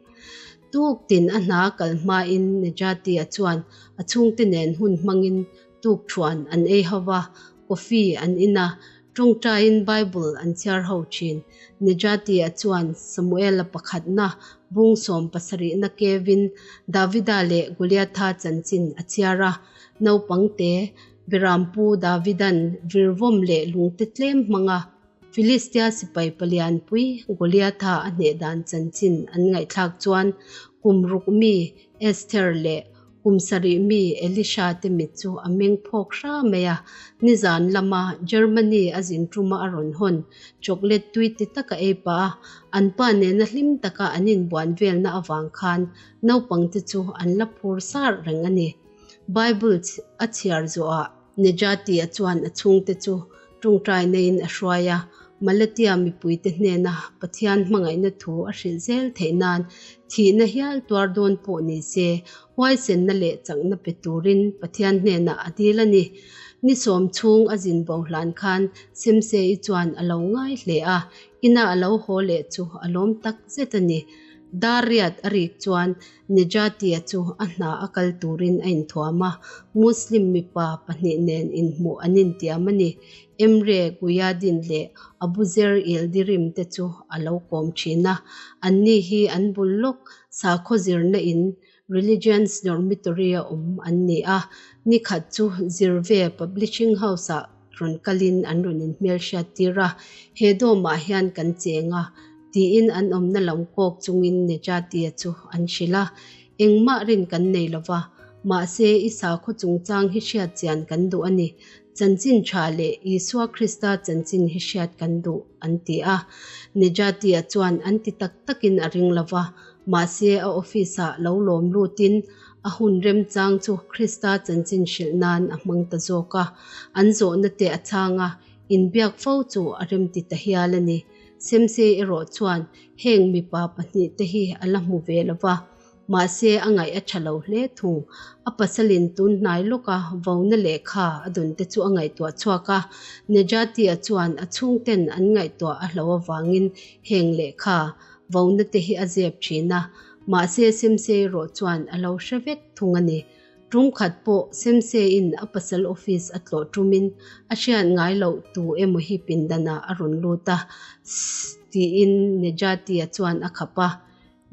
Tuk tin a hna kal hmain Nejati-a chuan a chhungte nen hun hmangin tukthuan an ei ho va, coffee an in a, tawngtaiin Bible an chhiar ho thin. Nejati-a chuan Samuel-a pakhatna bung sawm pasarihna kevin Davida leh Goliatha chanchin a chhiar a, naupangte Berampu Davidan virvawm leh lungte tlem hmanga Filistia sipai palianpui Goliatha a hneh dan chanchin an ngaihthlak chuan kum ruk mi Esther leh kum sarih mi Elisha te mit chu a meng phawk hra mai a. Nizan lama Germany a zin tuma a rawn hawn chocolate tui ti taka ei pah a, an pa nena hlim taka an inbuan velna avang khan naupangte chu an la phur sar reng a ni. Bible a chhiar zawhah Nejati-a chuan a chhungte chu tawngtai neiin a hruai a, Malatia mipuite hnena Pathian hmangaihna thu a hrilh zel theih nan thihna hial tuar dawn pawh ni se, huaisenna leh chakna pe turin Pathian hnenah a dil a ni. Ni sawm chhung a zin bo hlan khan Semse-i chuan a lo ngai hle a, ina a lo haw leh chu a lawm tak zet a ni. Dar riat a rik chuan Nejati-a chu a hna a kal turin a inthuam a, Muslim mipa pahnih nen inhmuh an intiam a ni. Emre Guyadin leh Abuzer Yildirim te chu a lo kawm thin a, anni hi an bul lawk sakhaw zirna in Religions Dormitory-a awm an ni a, nikhat chu Zirve Publishing House-ah rawn kalin an rawn inhmelhriat tir a, he dawmah hian kan cheng a, tiin an awmna lam kawk chungin Nejati-a chu an hrilh a, Engmah rin kan nei lo va, mahse i sakhaw chungchang hi hriat chian kan duh a ni, chanchin tha leh Isua Krista chanchin hi hriat kan duh, an ti a. Nejati-a chuan an ti tak takin a ring lo va, mahse a office-ah lo lawm lutin a hun remchang chu Krista chanchin hrilh nan a hmang ta zawk a, an zawhna te a chhang a, inbiak fo chu a remti ta hial a ni. Semsei erawh chuan heng mipa pahnih te hi a la hmu ve lo va, mahse a ngaih a tha lo hle thung. A pasalin tun hnai lawka vona lehkha a dawn te chu a ngaihtuah chhuak a, Nejati-a chuan a chhungten an ngaihtuah a hlo avangin heng lehkha vona te hi a zep thin a, mahse Semsei erawh chuan a lo hre vek thung a ni. Tum khat pawh Semseiin a pasal office a tlawh tumin a hriat ngai loh tu emaw hi pindanah a rawn lut a, Sss tiin Nejati-a chuan a khap a.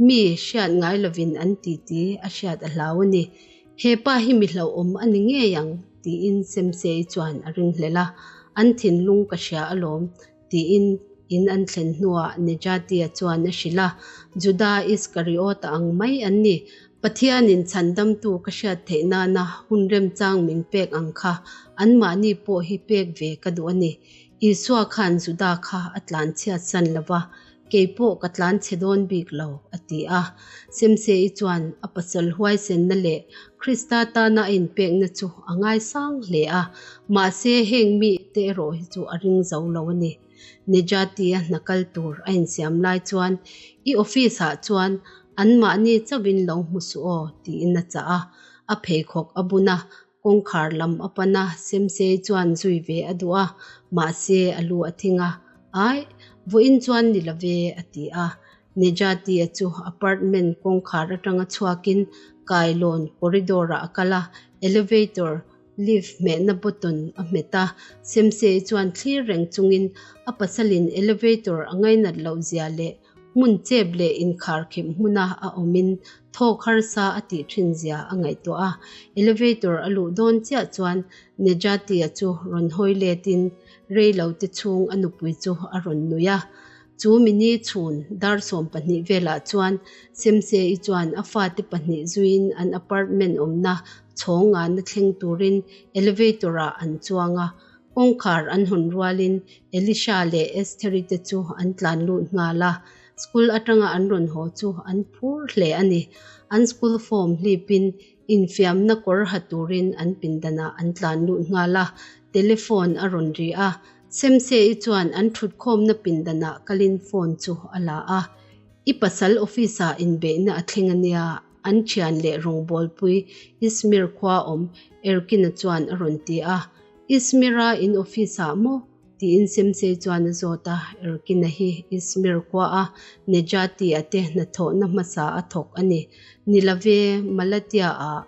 Mi hriat ngai lovin an titi a hriat a hlau a ni. He pa hi mi hlauhawm a ni ngei ang tiin Semsei chuan a ringhlel a, An thinlung ka hria alawm tiin. In an thlen hnuah Nejati-a chuan a hrilh a, Juda Iskariota ang mai an ni. Pathianin chhandamtu ka hriat theih nana hun remchang min pek ang kha anmahni pawh hi pek ve ka duh a ni. Isua khan Juda kha a tlanchhiat san lo va, kei pawh ka tlanchhe dawn bik lo, a ti a. Semse-i chuan a pasal huaisenna leh Krista tana a inpekna chu a ngaisang hle a, mahse heng mite erawh hi chu a ring zo lo a ni. Nejati-a hna kal tur a insiam lai chuan, I office-ah chuan anmahni chauhin lo hmu suh aw, tiin a chah a. A pheikhawk a bun a, kawngkhar lam a pan a, Semsei chuan zui ve a duh a, mahse a lu a thing a, Aih, vawiin chuan ni lo ve, a ti a. Nejati-a chu apartment kawngkhar atanga chhuakin kailawn corridor-ah a kal a, elevator Lift hmehna button a hmet a, Semsei chuan thlir reng chungin a pasalin elevator a ngainat loh zia leh hmun chep leh inkharkhip hmuna a awmin thawk harsa a tih thin zia a ngaihtuah a. Elevator a luh dawn chiah chuan Nejati-a chu rawn hawi letin rei lo te chhung a nupui chu a rawn nui a. Chu mini chhun dar 12 velah chuan Semsei chuan a fate pahnih zuiin an apartment awmna chhawng ngana thleng turin elevator ah an chuang a, kawngkhar an hawn rualin Elisha leh Estheri te chu an tlan lut nghal a, school atanga an rawn haw chu an phur hle a ni. An school form hlipin infiamna kawr ha turin an pindanah an tlan lut nghal a, telephone a rawn ri a, Semse-i chuan an thutkhawmna pindanah kalin phone chu a la a, I pasal office-ah inbeihna a thleng a nia, an thian leh rawngbawlpui Izmir khua awm Erkin-a chuan a rawn ti a. Izmir-a in office-ah maw? tiin Semsei chuan a zawt a, Erkin-a hi Izmir khua-a Nejati-a te hnathawhna hmasa a thawk a ni. Ni love, Malatya-ah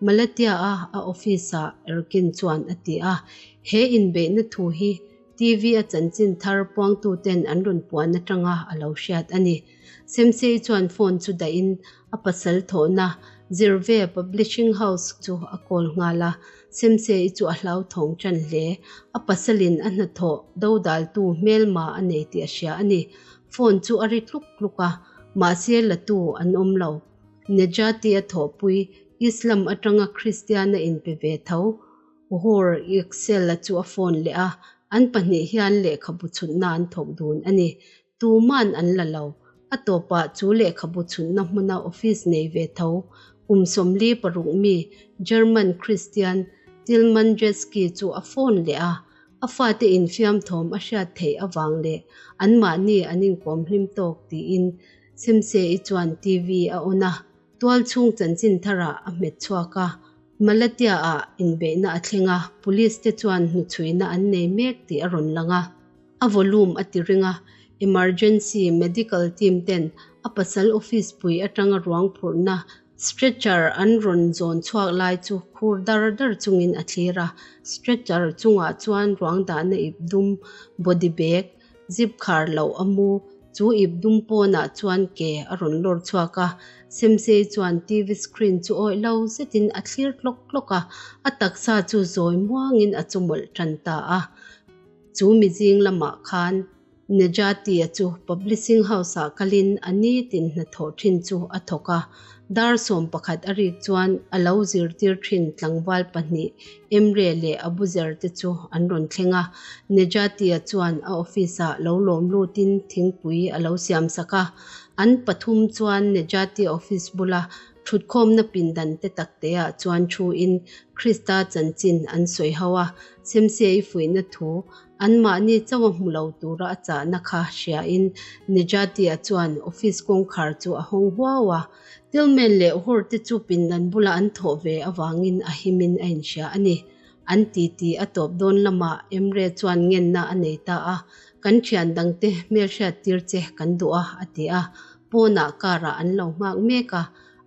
Malatya-a a office-ah Erkin chuan a ti a. He inbeihna thu hi TV-a chanchin thar puangtuten an rawn puan atanga a lo hriat a ni. Semsei chuan phone chu dahin a pasal thawhna Zirve Publishing House chu a call nghal a. Semsei chu a hlauthawng tan hle. A pasalin a hnathawh dodaltu hmelma a nei tih a hria a ni. Phone chu a ri tluk tluk a, mahse latu an awm lo. Nejati a thawhpui Islam atanga Kristian a inpe ve tho. Uhur Yüksel-a chu a phone leh a, an pahnih hian lehkhabu chhunna an thawk dun a ni. Tuman an la lo. A tawpah chu lehkhabu chhunna hmuna office nei ve tho. Kum 46 mi German Kristian Tilman Jeske chu a phone leh a, a fate infiam thawm a hriat theih avang leh anmahni an inkawm hlim tawk tiin Semse-i chuan TV a on a, tual chhung chanchin tharah a hmet chhuak a. Malatya-ah inbeihna a thleng a, police te chuan hnuchhuina an nei mek tih a rawn lang a. A volume a ti ring a, emergency medical team ten a pasal office pui atanga ruang phurhna stretcher an rawn zawn chhuak lai chu khur dar dar chungin a thlir a. Stretcher chungah chuan ruang dahna ip dum, body bag, Zip khar loh a mu chu ip dum pawnah chuan ke a rawn lawr chhuak a, Semsei chuan TV screen chu awih lo zetin a thlir tlawk tlawk a, a taksa chu zawi muangin a chumawlh tan ta a. Chu mi zing lamah khan Nejati-a chu Publishing House-ah kalin a nitin hnathawh thin chu a thawk a, dar 11 a rik chuan a lo zirtir thin tlangval pahnih Emre leh Abuzer te chu an rawn thleng a, Nejati-a chuan a office-ah lo lawm lutin thingpui a lo siam sak a. An pathum chuan Nejati office bula thutkhawmna pindan te takteah chuan thuin Krista chanchin an sawi ho a, Semse-i fuihna thu anmahni chauh a hmu lo tura a chahna kha hriain Nejati-a chuan office kawngkhar chu a hawng huau a. Tillman leh Hur te chu pindan bula an thawh ve avangin a himin a inhria a ni. An titi a tawp dawn lamah Emre chuan ngenna a nei ta a, Kan thian dangte hmelhriat tir che kan duh a, a ti a. Pawnah car ah an lo nghak mek a,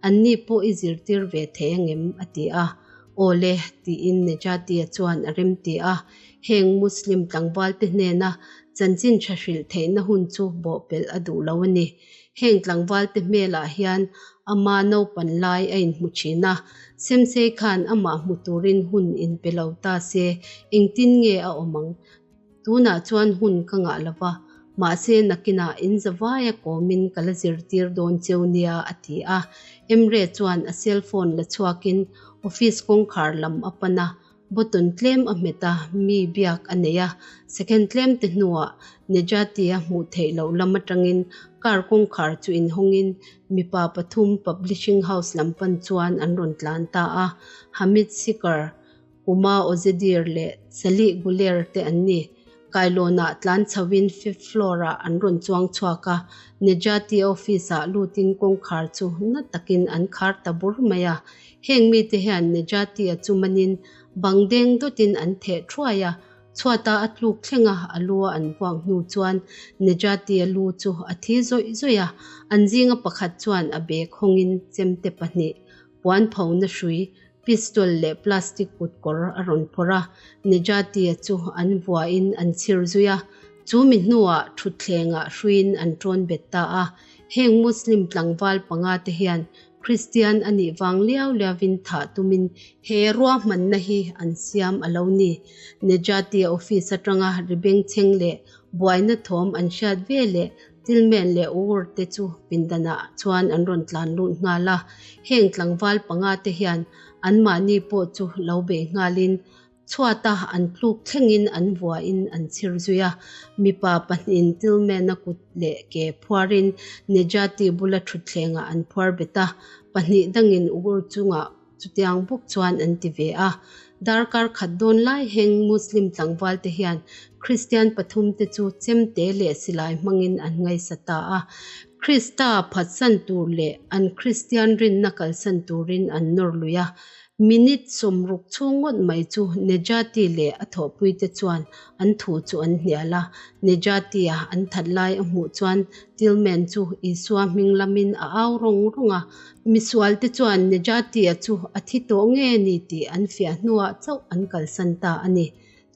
anni pawh i zirtir ve thei angem? a ti a. Aw le, tiin Nejati-a chuan a remti a. Heng Muslim tlangvalte hnena chanchin tha hrilh theihna hun chu bawhpelh a duh lo a ni. Heng tlangvalte hmelah hian ama naupan lai a inhmu thin a, Semsei khan amah hmu turin hun inpe lo ta se engtin nge a awm ang? Tunah chuan hun ka ngah lo va, Mahse nakinah in zavaia kawmin ka la zirtir dawn cheu nia a ti a. Emre chuan a cell phone la chhuakin office kawngkhar lam a pan a, button tlem a hmet a, mi biak a nei a. Second tlem te hnuah Nejati-a hmuh theih loh lam atangin car kawngkhar chu inhawngin mipa pathum publishing house lam pan chuan an rawn tlan ta a. Hamid Sikar, Kuma Ozedir leh Salih Guler te an ni. Kailawnah tlan chhoin fifth floor-ah an rawn chuang chhuak a, Nejati office-ah lutin kawngkhar chu na takin an khar ta bur mai a. Heng mite hian Nejati-a chu manin bang deng dawtin an theh thuai a, chhuata a tluk thleng a, a lua an vuak hnu chuan Nejati-a lu chu a thi zawih zawih a, an zinga pakhat chuan a bag hawngin chemte pahnih, puan phona hrui, Pistol leh plastic kutkawr a rawn phawrh a, Nejati-a chu an vuahin an chhir zui a, chu mi hnuah thutthlengah hruiin an ṭawn bet ta a. Heng Muslim tlangval panga te hian Kristian a nih vang liau liauin thah tumin he ruahmanna hi an siam a lo ni. Nejati-a office aṭanga ri bengchheng leh buaina thawm an hriat ve leh Tillman leh Ugur te chu pindanah chuan an rawn tlan lut nghal a, heng tlangval panga te hian anmahni pawh chu lo bei nghalin chhuata an tluk thlengin an vuahin an chhir zui a. Mipa pahnihin Tillman-a kut leh ke phuarin Nejati bula thutthlengah an phuar bet a, pahnih dangin Ugur chungah Chutiang bawk chuan an ti ve a. Darkar khat dawn lai heng Muslim tlangval te hian Kristian pathum te chu chemte leh silai hmangin an ngaisa ta a. Krista phatsan tur leh an Kristian rinna kalsan turin an nawr lui a. Minute 60 chhung ngawt mai chu Nejati leh a thawhpui te chuan an thu chu an hnial a. Nejati-a an that lai a hmuh chuan Tillman chu Isua hming lamin a au rawng rawng a. Misualte chuan Nejati-a chu a thi tawh nge ni tih an fiah hnuah chauh an kalsan ta a ni.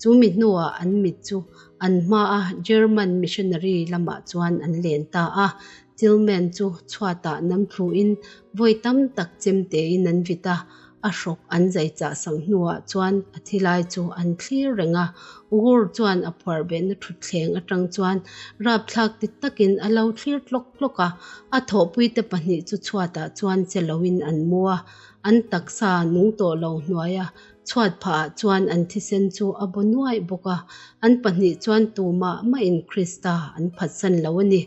Chu mi hnuah an mit chu an hmaa German missionary lamah chuan an len ta a. Tillman chu chhuatah nam thluin vawi tam tak chemtein an vit a, a hrawk an zai chah sak hnuah chuan a thi lai chu an thlir reng a. Ugur chuan a phuarh behna thutthleng atang chuan rapthlak ti takin a lo thlir tlawk tlawk a, a thawhpuite pahnih chu chhuatah chuan che loin an mu a, an taksa nung tawh lo hnuaia chhuat phahah chuan an thisen chu a baw nuaih bawk a, an pahnih chuan tumah mahin Krista an phatsan lo a ni.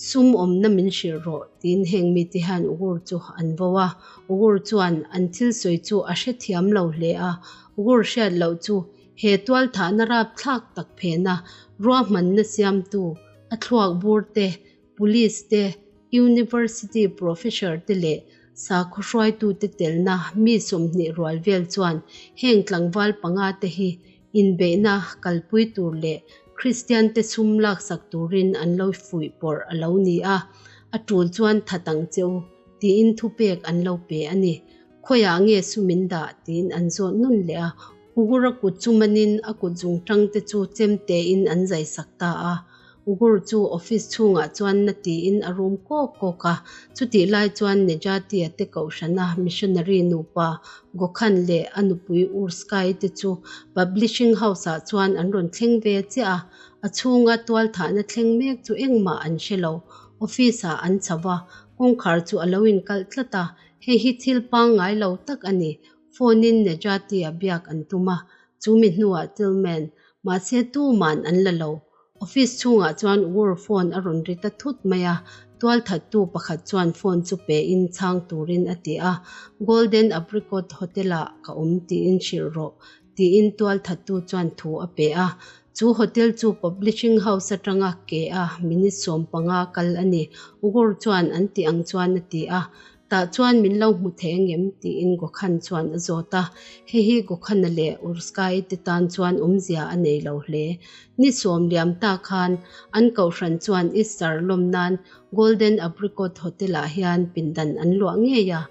Sum awmna min hrilh rawh, tiin heng mite hian Ugur chu an vo a. Ugur chuan an thil sawi chu a hrethiam lo hle a, Ugur hriat loh chu he tualthahna rapthlak tak phena ruahmanna siamtu a thluak bur te, police te, university professor te leh sakhaw hruaitute telna mi 20 rual vel chuan heng tlangval panga te hi inbeihna kalpui tur leh Kristian te sum laksak turin an lo fuih pawrh a lo ni a, a tul chuan that ang che u tiin thupek an lo pe a ni. Khawiah nge sum in dah tiin an zawt nun leh a, Ugur a kut chu manin a kut zungtang te chu chemtein an zaisak ta a. Ugur chu office chhungah chuan na tiin a rum kawk kawk a, chutih lai chuan Nejati-a te kohhrana missionary nupa Gokhan leh a nupui Urskai te chu publishing house-ah chuan an rawn thleng ve chiah a, a chhunga tualthahna thleng mek chu engmah an hre lo. Office-ah an chho va, kawngkhar chu a lo inkalh tlat a, hei hi thil pangngai lo tak a ni. Phone-in Nejati-a biak an tum a, chu mi hnuah Tillman, mahse tuman an la lo. Office chhungah chuan Ugur phone a rawn ri ta thut mai a, tualthattu pakhat chuan phone chu pein chhang turin a ti a, Golden Apricot Hotel-ah ka awm tiin hrilh rawh, tiin tualthattu chuan thu a pe a. Chu hotel chu publishing house atanga ke a minute 15 kal a ni, Ugur chuan an tih ang chuan a ti a. Tah chuan min lo hmu thei angem? tiin Gokhan chuan a zawt a. Hei hi Gokhana leh Urska-i te tan chuan awmzia a nei lo hle. Ni sawm liam ta khan an kohhran chuan Easter lawm nan Golden Apricot Hotel-ah hian pindan an luah ngei a.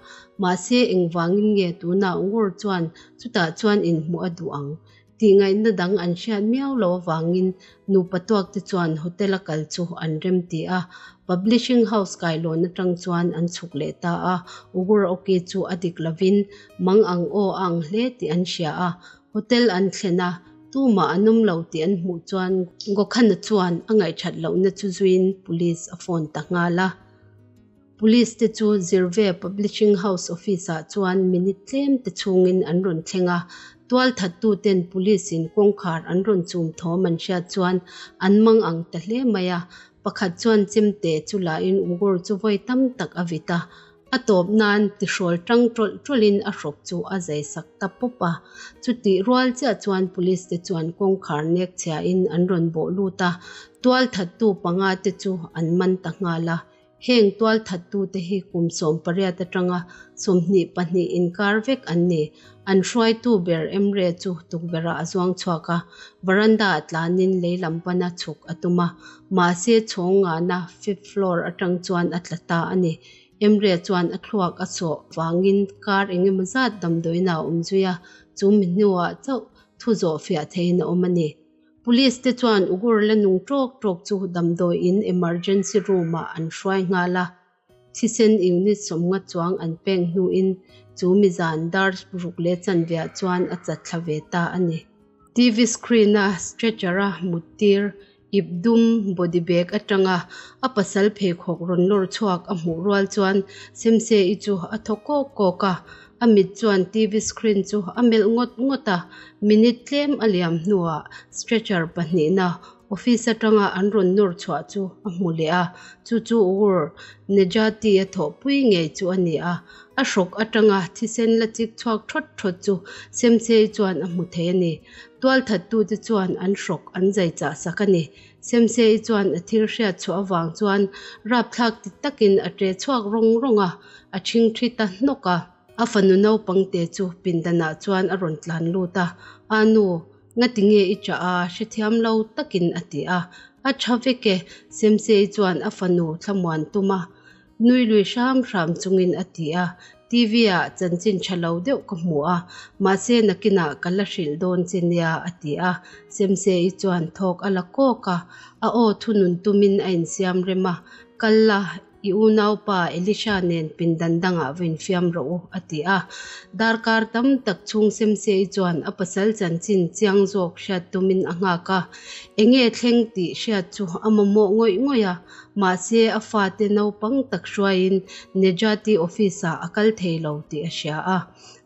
Mahse engvangin nge tunah Ngur chuan chutah chuan inhmuh a duh ang? Tihngaihna dang an hriat miau lo avangin nupa tuak te chuan hotel a kal chu an rem ti a, publishing house kailawn atang chuan an chhuk leh ta a, Ugur awki chu a dik lovin mang ang aw a ang hle tih an hria a, hotel an thlen a, Tumah an awm lo tih an hmuh chuan Gokhana chuan a ngaihthat lohna chu zuiin Police a phone ta nghal a. Police te chu Zirve Publishing House office ah chuan minute tlem te chhungin an rawn thleng a. Tualthattu ten Police in kawngkhar an rawn chum thawm an hriat chuan an mang ang ta hle mai a. Pakhat chuan chemte chu lahin Ugur chu vawi tam tak a vit a. A tawp nan tihrawl tang tawlh tawlhin a hrawk chu a zai sak ta pawp a. Chutih rual chiah chuan police te chuan kawngkhar nek chhiain an rawn bawh lut a, tualthattu panga te chu an man ta nghal a. Heng tualthattu te hi kum 18 atanga 22 inkar vek an ni. An hruaitu ber Emre chu tukverhah a zuang chhuak a, veranda ah tlanin lei lam pana chhuk a tum a, mahse chhawng ngana fifth floor atang chuan a tla ta a ni. Emre chuan a thluak a sawh vangin kar eng emaw zat damdawiin ah a awm zui a, chu mi hnuah chauh thu zawh fiah theiin a awm a ni. Police te chuan Ugur la nung tawk tawk chu damdawiin emergency room ah an hruai nghal a. Thisen unit 50 chuang an peng hnuin chu mi zan dar ruk leh chanveah chuan a chat thla ve ta a ni. TV screen a stretcher a muttir ip dum body bag atanga a pasal pheikhawk rawn nawr chhuak a hmuh rual chuan Semse-i chu a thaw kawk kawk a, a mit chuan TV screen chu a melh ngawt ngawt a, minute tlem a liam hnuah stretcher pahnihna Office atanga an rawn nawr chhuah chu a hmu leh a, chu chu Ur Nejati a thawhpui ngei chu a ni a. A hrawk atanga thisen la chik chhuak thawt thawt chu Semsei chuan a hmu thei a ni. Tualthattute chuan an hrawk an zai chah sak a ni. Semsei chuan a thil hriat chhuah avang chuan rapthlak ti takin a ṭe chhuak rawng rawng a, a ṭhingṭhi ta hnawk a. A fanu naupangte chu pindanah chuan a rawn tlan lut a, A nu, Ngati nge i chah a? Hrethiam lo takin a ti a. A tha vek e, Semsei chuan a fanu thlamuan tum a. Nui lui hram hram chungin a ti a. TV ah chanchin tha lo deuh ka hmu a, mahse nakinah ka la hrilh dawn che nia a ti a. Semsei chuan thawk a la kawk a, a aw thunun tumin a insiam rem a. Kal la, I unaupa Elisha nen pindan dangah va infiam rawh u, a ti a. Darkar tam tak chhung Semsei chuan a pasal chanchin chiang zawk hriat tumin a nghak a. Enge thleng tih hriat chu a mamawh ngawih ngawih a, mahse a fate naupang tak hruaiin Nejati office-ah a kal thei lo tih a hria a.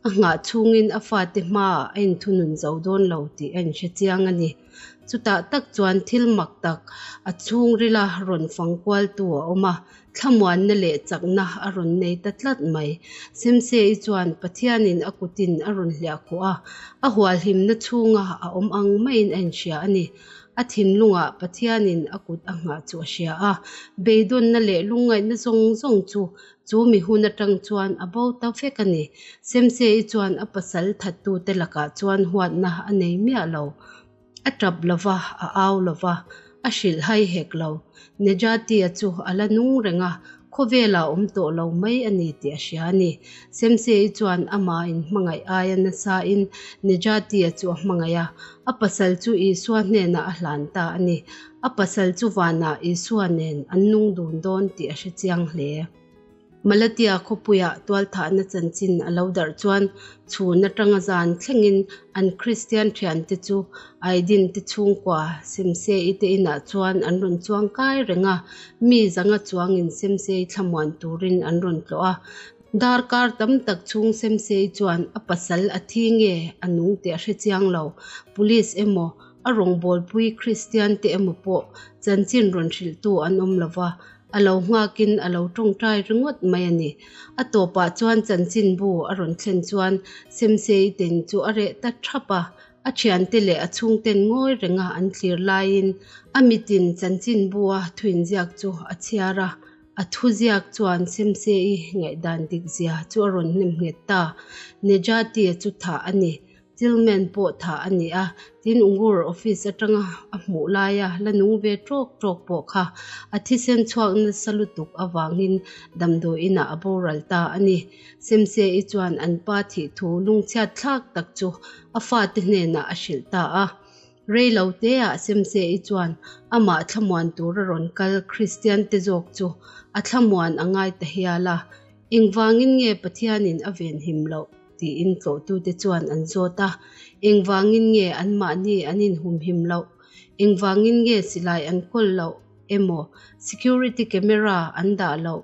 A nghah chhungin a fate hmaah a inthunun zo dawn lo tih a inhre chiang a ni. Chutah tak chuan thil mak tak a chhungrila rawn fang kualtu a awm a, thlamuanna leh chakna a rawn nei ta tlat mai. Semsei chuan Pathianin a kutin a rawn hliah khuh a, a hualhimna chhunga a awm ang maiin a inhria a ni. A thinlungah Pathianin a kut a nghah chu a hria a, beidawnna leh lungngaihna zawng zawng chu Chu mi hun atang chuan a bo ta vek a ni. Semsei chuan a pasal thattute lakah chuan huatna a nei miah lo. A tap lo va, a au lo va, a hrilh hai hek lo. Nejati-a chu a la nung reng a, khawvelah a awm tawh lo mai a ni tih a hria a ni. Semsei chuan amah inhmangaih aia nasain Nejati-a chu a hmangaih a, a pasal chu Isua hnenah a hlan ta a ni. A pasal chu vanah Isua nen an nung dun dawn tih a hre chiang hle. Malatia khawpuiah tualthahna chanchin a lo darh chuan chhun atanga zan thlengin an Kristian thiante chu Aidin te chhungkua Semsei te inah chuan an rawn chuang kai reng a, mi zanga chuangin Semsei thlamuan turin an rawn tlawh a. Darkar tam tak chhung Semsei chuan a pasal a thi nge a nung tih a hre chiang lo. Police emaw A rawngbawlpui Kristian te emaw pawh chanchin rawn hrilhtu an awm lo va, a lo nghakin a lo tawngtai ringawt mai a ni. A tawpah chuan chanchinbu a rawn thlen chuan Semsei ten chu a reh ta thap a, a thiante leh a chhungten ngawi renga an thlir laiin a mitin chanchinbua thuinziak chu a chhiar a, a thuziak chuan Semsei ngaihdan dikzia chu a rawn hnem nghet ta. Nejati-a chu thah a ni. Tillman pawh thah a ni a, tin Ungur office atanga a hmuh laia la nung ve tawk tawk pawh kha a thisen chhuak nasa lutuk avangin damdawi inah a boral ta a ni. Semse-i chuan an pa thih thu lungchhiat thlak tak chu a fate hnenah a hrilh ta a. Rei lo teah Semse-i chuan amah thlamuan tura rawn kal Kristian te zawk chu a thlamuan a ngai ta hial a, engvangin nge Pathianin a venhim loh? tiin tlawhtute chuan an zawt a. Engvangin nge anmahni an inhumhim loh? Engvangin nge silai an kawl loh emaw security camera an dah loh?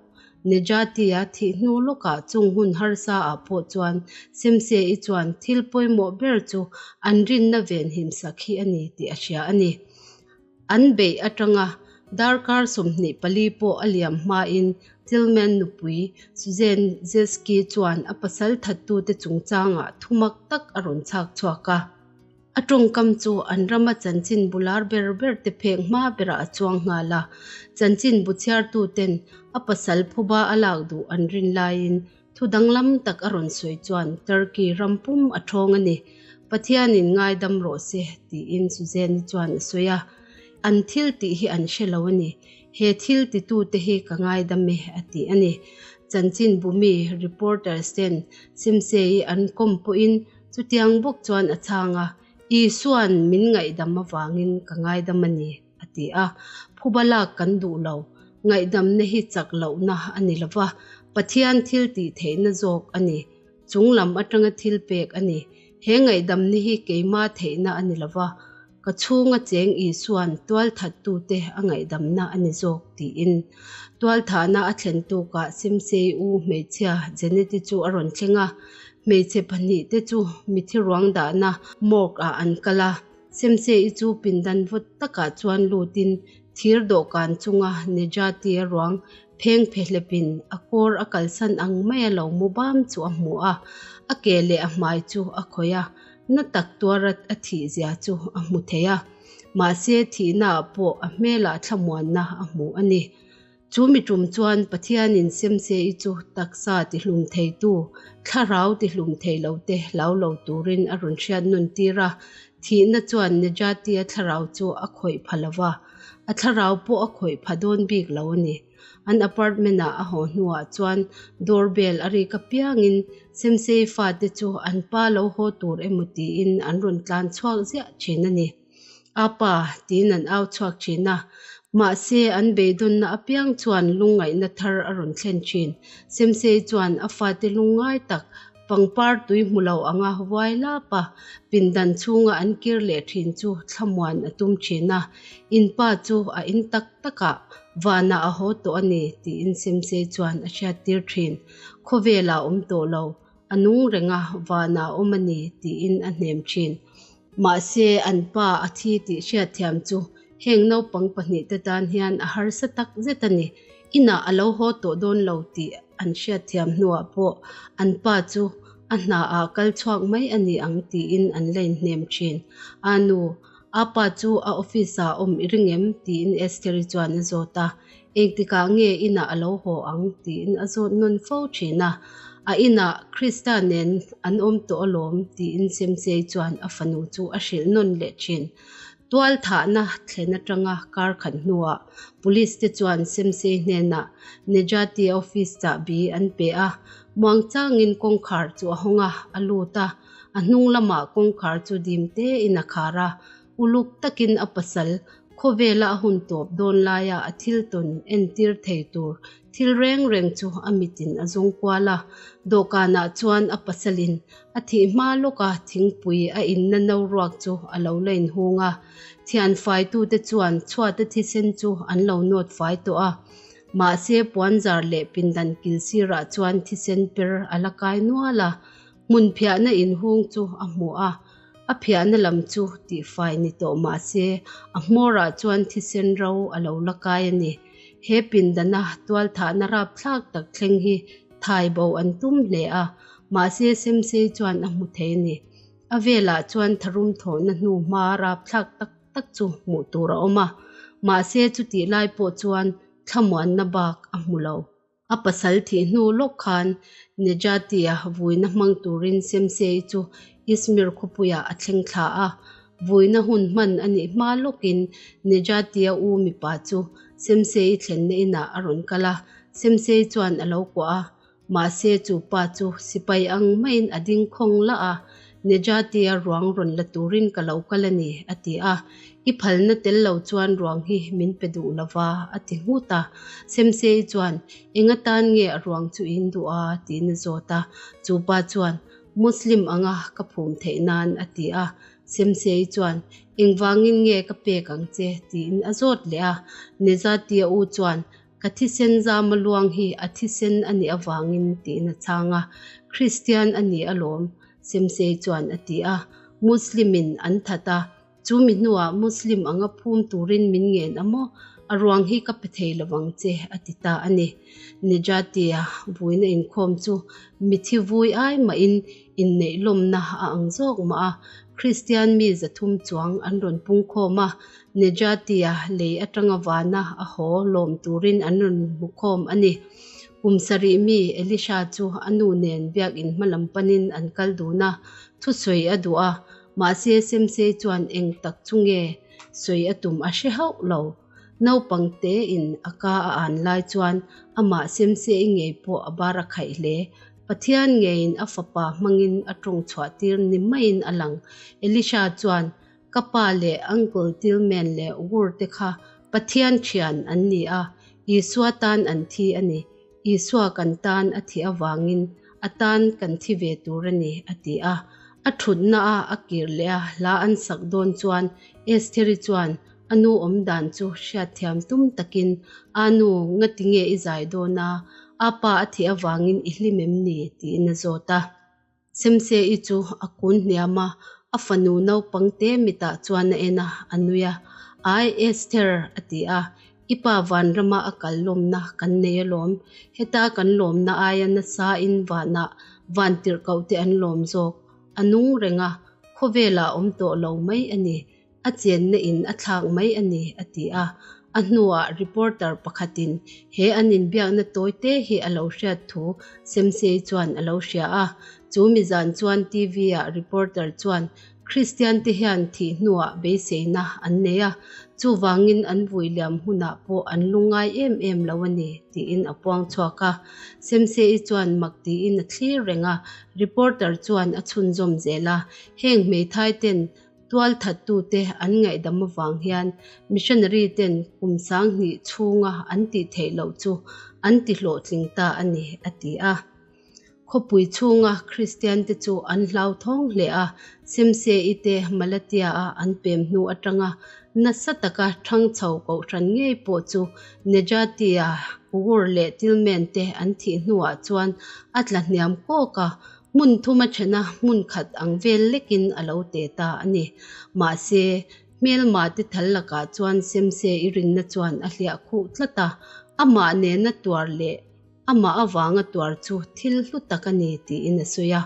Nejati-a thih hnu lawkah chung hun harsa ah pawh chuan Semse-i chuan thil pawimawh ber chu an rinna venhim sak hi a ni tih a hria a ni. An beih atanga darkar 24 pawh a liam hmain Tillman nupui Suzanne Zeski chuan a pasal thattute chungchangah thumak tak a rawn chhak chhuak a. A tawngkam chu an rama chanchinbu lar ber ber te phek hma berah a chuang nghal a. Chanchinbu chhiartuten a pasal phuba a lak duh an rin laiin thu danglam tak a rawn sawi chuan Turkey ram pum a thawng a ni. Pathianin ngaidam rawh se, tiin Suzanne-i chuan a sawi a. An thil tih hi an hre lo a ni. He thil titute hi ka ngaidam e, a ti a ni. Chanchinbu mi, reporters, ten Simsei-i an kawm pawhin Chutiang bawk chuan a chhang a, Isua'n min ngaihdam avangin ka ngaidam a ni, a ti a. Phuba lak kan duh lo. Ngaihdamna hi chak lohna a ni lo va, Pathian thil tih theihna zawk a ni. Chung lam atanga thil pek a ni. He ngaihdamna hi keima theihna a ni lo va, Ka chhunga cheng Isua'n tualthattute a ngaihdamna a ni zawk, tiin. Tualthahna a thlen tukah Simsei u hmeichhia Jeneti chu a rawn thleng a. Hmeichhe pahnihte chu mithi ruang dahna morgue ah an kal a. Simsei chu pindan vawt takah chuan lutin thir dawhkan chunga Nejati-a ruang pheng phehlepin a kawr a kalsan ang maia lo mu bam chu a hmu a. A ke leh a hmai chu a khawih a. Na tak tuara a thih zia chu a hmu thei a, mahse thihnaah pawh a hmelah thlamuanna a hmu a ni. Chu mi tum chuan Pathianin Semse-i chu taksa tihlum theitu, thlarau tihlum thei lote hlau lo turin a rawn hriat nun tir a, thihna chuan Nejati-a thlarau chu a khawih pha lo va, a thlarau pawh a khawih pha dawn bik lo a ni. An apartment-ah a haw hnuah chuan door bell a rik apiangin Semsei fate chu an pa lo haw tur emaw tiin an rawn tlan chhuak ziah thin a ni. A pa tiin an au chhuak thin a, mahse an beidawnna apiang chuan lungngaihna thar a rawn thlen thin. Semsei chuan a fate lungngai tak Pangpar tui hmu lo anga vuai lap a, pindan chhunga an kir leh thin chu thlamuan a tum thin a, in pa chu a in tak takah vanah a haw tawh a ni tiin Semsei chuan a hriattir thin. Khawvelah a awm tawh lo, a nung reng a, vanah a awm a ni tiin a hnem thin. Mahse, an pa a thi tih hriatthiam chu heng naupang pahnihte tan hian a harsa tak zet a ni. Inah a lo haw tawh dawn lo tih an hriatthiam hnuah pawh an pa chu a hnaah kal chhuak mai a ni ang tiin an la inhnem thin. A nu, a pa chu a office-ah awm i ring em? tiin Estheri chuan a zawt a. Engtikah nge inah a lo haw ang? tiin a zawt nawn fo thin a. A inah Krista nen an awm tawh alawm tiin Semsei chuan a fanu chu a hrilh nawn leh thin. Tual thahna thlen atanga kar khat hnuah Police te chuan Semsei hnenah Nejati office chahbi an pe a, muangchangin kawngkhar chu a hawng a, a lut a, a hnung lamah kawngkhar chu dim tein a khar a, uluk takin a pasal khawvela a hun tawp dawn laia a thil tawn entir thei tur thil reng reng chu a mitin a zawng kual a, dawhkanah chuan a pasalin A thih hma lawka thingpui a inna no ruak chu a lo la inhung a, thian faitute chuan chhuata thisen chu an lo nawt fai tawh a. Mahse puanzar leh pindan kil sirah chuan thisen per a la kai nual a, hmun phiahna inhung chu a hmu a. A phiahna lam chu tihfai ni tawh mahse a hmawrah chuan thisen ro a lo la kai a ni. He pindana tualthahna rapthlak tak thleng hi thai bo an tum hle a, Mahse Semsei chuan a hmu thei a ni. A velah chuan tharum thawhna hnu hma rapthlak tak tak chu hmuh tur a awm a. Mahse chutih lai pawh chuan thlamuanna bak a hmu lo. A pasal thih hnu lawk khan Nejati-a vuina hmang turin Semsei chu Izmir khawpuiah a thleng thla a. Vuina hun hman a nih hma lawkin Nejati-a u mipa chu Semsei thlenna inah a rawn kal a. Semsei chuan a lo kuah a. Mahse chu pa chu sipai ang maiin a ding khawng lah a, Nejati-a ruang rawn la turin ka lo kal a ni, a ti a. I phalna tel lo chuan ruang hi min pe duh lo va, a ti nghut a. Semsei chuan, Eng atan nge a ruang chu in duh a? tiin a zawt a. Chu pa chuan, Muslim anga ka phum theih nan a ti a. Semsei chuan, Engvangin nge ka pek ang che? tiin a zawt leh a. Nejati-a u chuan, Ka thisen zama luang hi a thisen a nih avangin tiin a chhang a. Kristian a ni alawm, Semsei chuan a ti a. Muslim-in an that a, Chu mi hnuah Muslim anga phum turin min ngen a maw? A ruang hi ka pe thei lovang che, a ti ta a ni. Nejati-a vuina inkhawm chu mithi vui ai mahin inneih lawmna a ang zawk mah a. Kristian mi 300 chuang an rawn pungkhawm a, Nejati-a lei atanga vana a haw lawm turin an rawn hmukhawm a ni. Kum sarih mi Elisha chu a nu nen biakin hmalam panin an kal dun a, thusawi a duh a. Mahse Semsei chuan eng tak chu nge sawi a tum a hre hauh lo. Naupang tein a ka a an lai chuan amah Semsei ngei pawh a bar a khaih hle. Pathian ngeiin a fapa hmangin a tawng chhuah tir ni maiin a lang. Elisha chuan, Ka pa leh Uncle Tillman leh Wur te kha Pathian thian an ni a, Isua tan an thi a ni. Isua kan tan a thih avangin a tan kan thi ve tur a ni, a ti a. A thutna a a kir leh a hla an sak dawn chuan Estheri chuan a nu awm dan chu hriatthiam tum takin, A nu, ngati nge i zai dawn a? A pa a thih avangin i hlim em ni? tiin a zawt a. Semse-i chu a kun hniam a, a fanu naupang te mitah chuan a en a, a nui a. Ai Esther, a ti a, i pa vanrama a kal lawmna kan nei alawm. Heta kan lawmna aia nasain vanah vantirhkoh te an lawm zawk. A nung reng a, khawvelah a awm tawh lo mai a ni. A chenna in a thlak mai a ni, a ti a. A hnuah reporter pakhatin he an inbiakna tawi te hi a lo hriat thu Semsei chuan a lo hria a. Chu mi zan chuan TV-ah reporter chuan Kristian te hian thih hnuah beiseina an nei a, chuvangin an vui liam hunah pawh an lungngai em em lo a ni, tiin a puang chhuak a. Semsei chuan mak tiin a thlir reng a, reporter chuan a chhunzawm zel a, heng hmeithai ten Tualthattute an ngaihdam avang hian missionary ten kum 2000 chhunga an tih theih loh chu an ti hlawhtling ta a ni, a ti a. Khawpui chhunga Kristian te chu an hlauthawng hle a, Semse-i te Malatia-a an pem hnu atanga nasa taka thang chho kohhran ngei pawh chu Nejati-a Ugur leh Tillman te an thih hnuah chuan a tla hniam kawk a, Hmun thum a then a, hmun khat ang vel lekin a lo te ta a ni. Mahse, hmelma te thal lakah chuan Semse i rinna chuan a hliah khuh tlat a, amah nena tuar leh amah avanga tuar chu thil hlu tak a ni tiin a sawi a.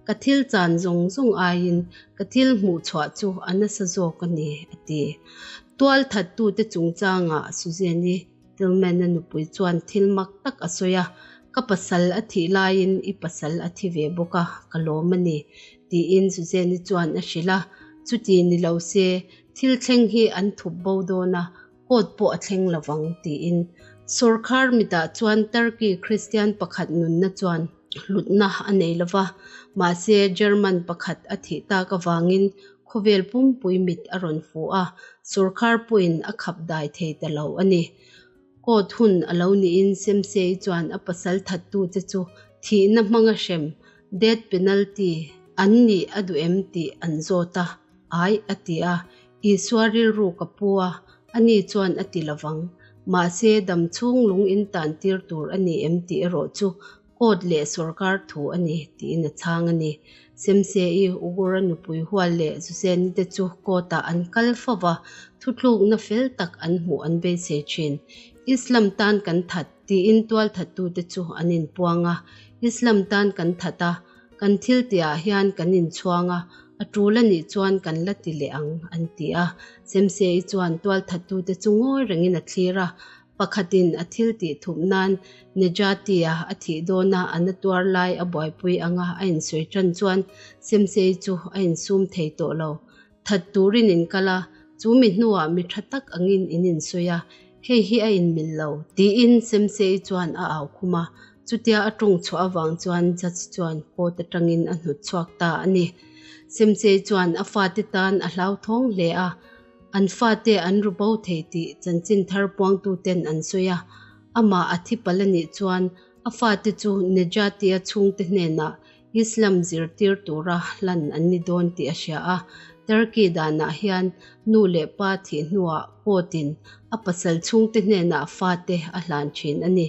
Ka thil chan zawng zawng aiin ka thil hmuh chhuah chu a nasa zawk a ni, a ti. Tualthattute chungchangah Suzanne-i Tillman-a nupui chuan thil mak tak a sawi a, Ka pasal a thih laiin i pasal a thi ve bawk a, ka lawm a ni, tiin Suzanne-i chuan a hrilh a. Chuti ni lo se, thil thleng hi an thup bo dawn a, court pawh a thleng lo vang, tiin. Sawrkhar mitah chuan Turkey Kristian pakhat nunna chuan hlutna a nei lo va, mahse German pakhat a thih tak avangin Khawvel pumpui mit a rawn fu a, sawrkhar pawhin a khap dai thei ta lo a ni. Court hun a lo niin Semsei chuan a pasal thattute chu thihna hmanga hrem, death penalty, an nih a duh em tih an zawt a, ai a ti a, Isua rilru ka pu a, ani chuan a ti lovang. Mahse damchhung lung in tan tir tur a ni em tih erawh chu Court leh sawrkar thu a ni, tiin a chhang a ni. Semse-i, Ugura nupui hual leh Zuzeni te chu court-ah an kal fo va, thutlukna fel tak an hmuh an beisei thin. Islam tan kan that, tiin tualthattute chu an inpuang a. Islam tan kan that a, kan thil tihah hian kan inchhuang a, a tul a nih chuan kan la ti leh ang, an ti a. Semse-i chuan tualthattute chu ngawi rengin a thlir a, Pakhatin a thil tih thup nan Nejati-a a thih dawna a na tuar lai a buaipui anga a insawi tan chuan Semsei chu a insum thei tawh lo. That turin in kal a, chu mi hnuah mi tha tak angin in insawi a, hei hi a inmil lo, tiin Semsei chuan a au khum a. Chutia a tawng chhuah avang chuan judge chuan court atangin a hnawt chhuak ta a ni. Semsei chuan a fate tan a hlauthawng hle a. An fate an ru bo thei tih chanchin thar puangtuten an sawi a, amah a thi palh a nih chuan a fate chu Nejati-a chhungte hnenah Islam zirtir tura hlan an ni dawn tih a hria a. Turkey danah hian nu leh pa thih hnuah court-in a pasal chhungte hnenah fate a hlan thin a ni.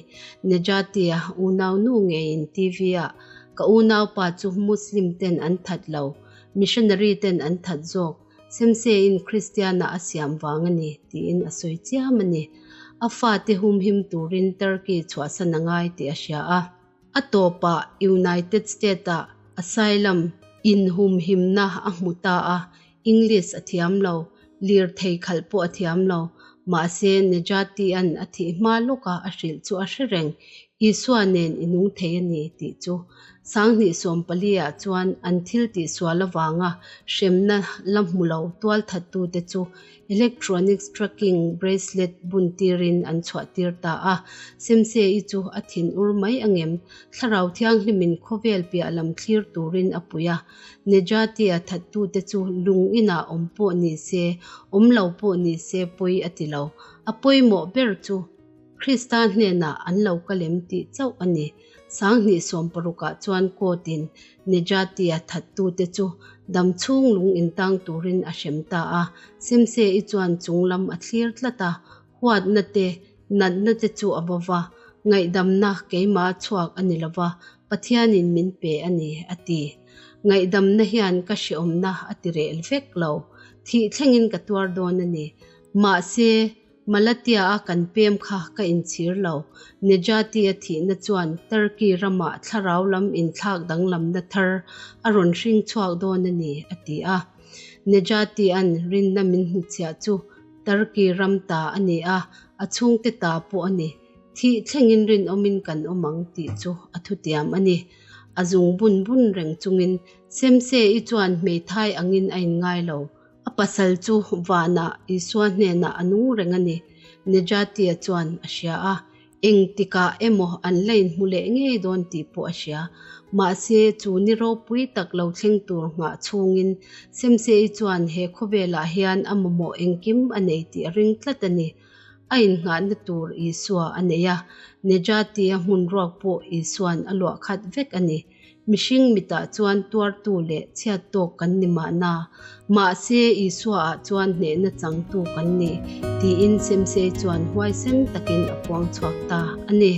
Nejati-a unaunu ngeiin TV-ah, Ka unaupa chu Muslim ten an that lo, missionary ten an that zawk. Semseiin Kristiana a siam vang a ni, tiin a sawi chiam a ni. A fate humhim turin Turkey chhuahsan a ngai tih a hria a. A tawpah United State-ah asylum inhumhimna a hmu ta a, English a thiam lo, lirthei khalh pawh a thiam lo. Mahse, Nejati-a'n a thih hma lawka a hrilh chu a hre reng, Isua nen i nung thei a ni, tih chu. Sanghnih sawmpali-ah chuan an thil tihsual avanga hremna la hmu lo tualthattute chu electronics tracking bracelet buntirin an chhuahtir ta a. Semse-i chu a thin ur mai angem? Thlarau Thianghlimin khawvel piah lam thlir turin a pui a. Nejati-a thattute chu lung inah awm pawh ni se, awm lo pawh ni se pawi a ti lo. A pawimawh ber chu Krista hnenah an lo kal em tih chauh a ni. Sanghnih sawmparukah chuan court-in Nejati-a thattute chu damchhung lung intang turin a hrem ta a. Semse-i chuan chunglam a thlir tlat a, huatna te, natna te chu a bo va, ngaihdamna keimah chhuak a ni lo va, Pathianin min pe a ni, a ti. Ngaihdamna hian ka hreawmna a ti reh vek lo. Thih thlengin ka tuar dawn a ni. Mahse, Malatya-a kan pem kha ka inchhir lo. Nejati-a thihna chuan Turkey ramah thlarau lam inthlak danglamna thar a rawn hring chhuak dawn a ni, a ti a. Nejati-a'n rinna min hnuchhiah chu Turkey ram ta a ni a, a chhungte ta pawh a ni. Thih thlengin rinawmin kan awm ang tih chu a thutiam a ni. A zung bun bun reng chungin Semse-i chuan hmeithai angin a inngai lo. A pasal chu vanah Isua hnenah a nung reng a ni, Nejati-a chuan a hria a. Engtikah emaw an la inhmu leh ngei dawn tih pawh a hria. Mahse, chu ni ropui tak lo thleng tur nghah chhungin Semse-i chuan he khawvelah hian a mamawh engkim a nei tih a ring tlat a ni. A innghahna tur Isua a nei a, Nejati-a hmun ruak pawh Isua'n a luah khat vek a ni. Mihring mitah chuan tuartu leh chhiat tawk kan ni mahna, mahse Isua-ah chuan hnehna changtu kan ni, tiin Semsei chuan huaisen takin a puang chhuak ta a ni.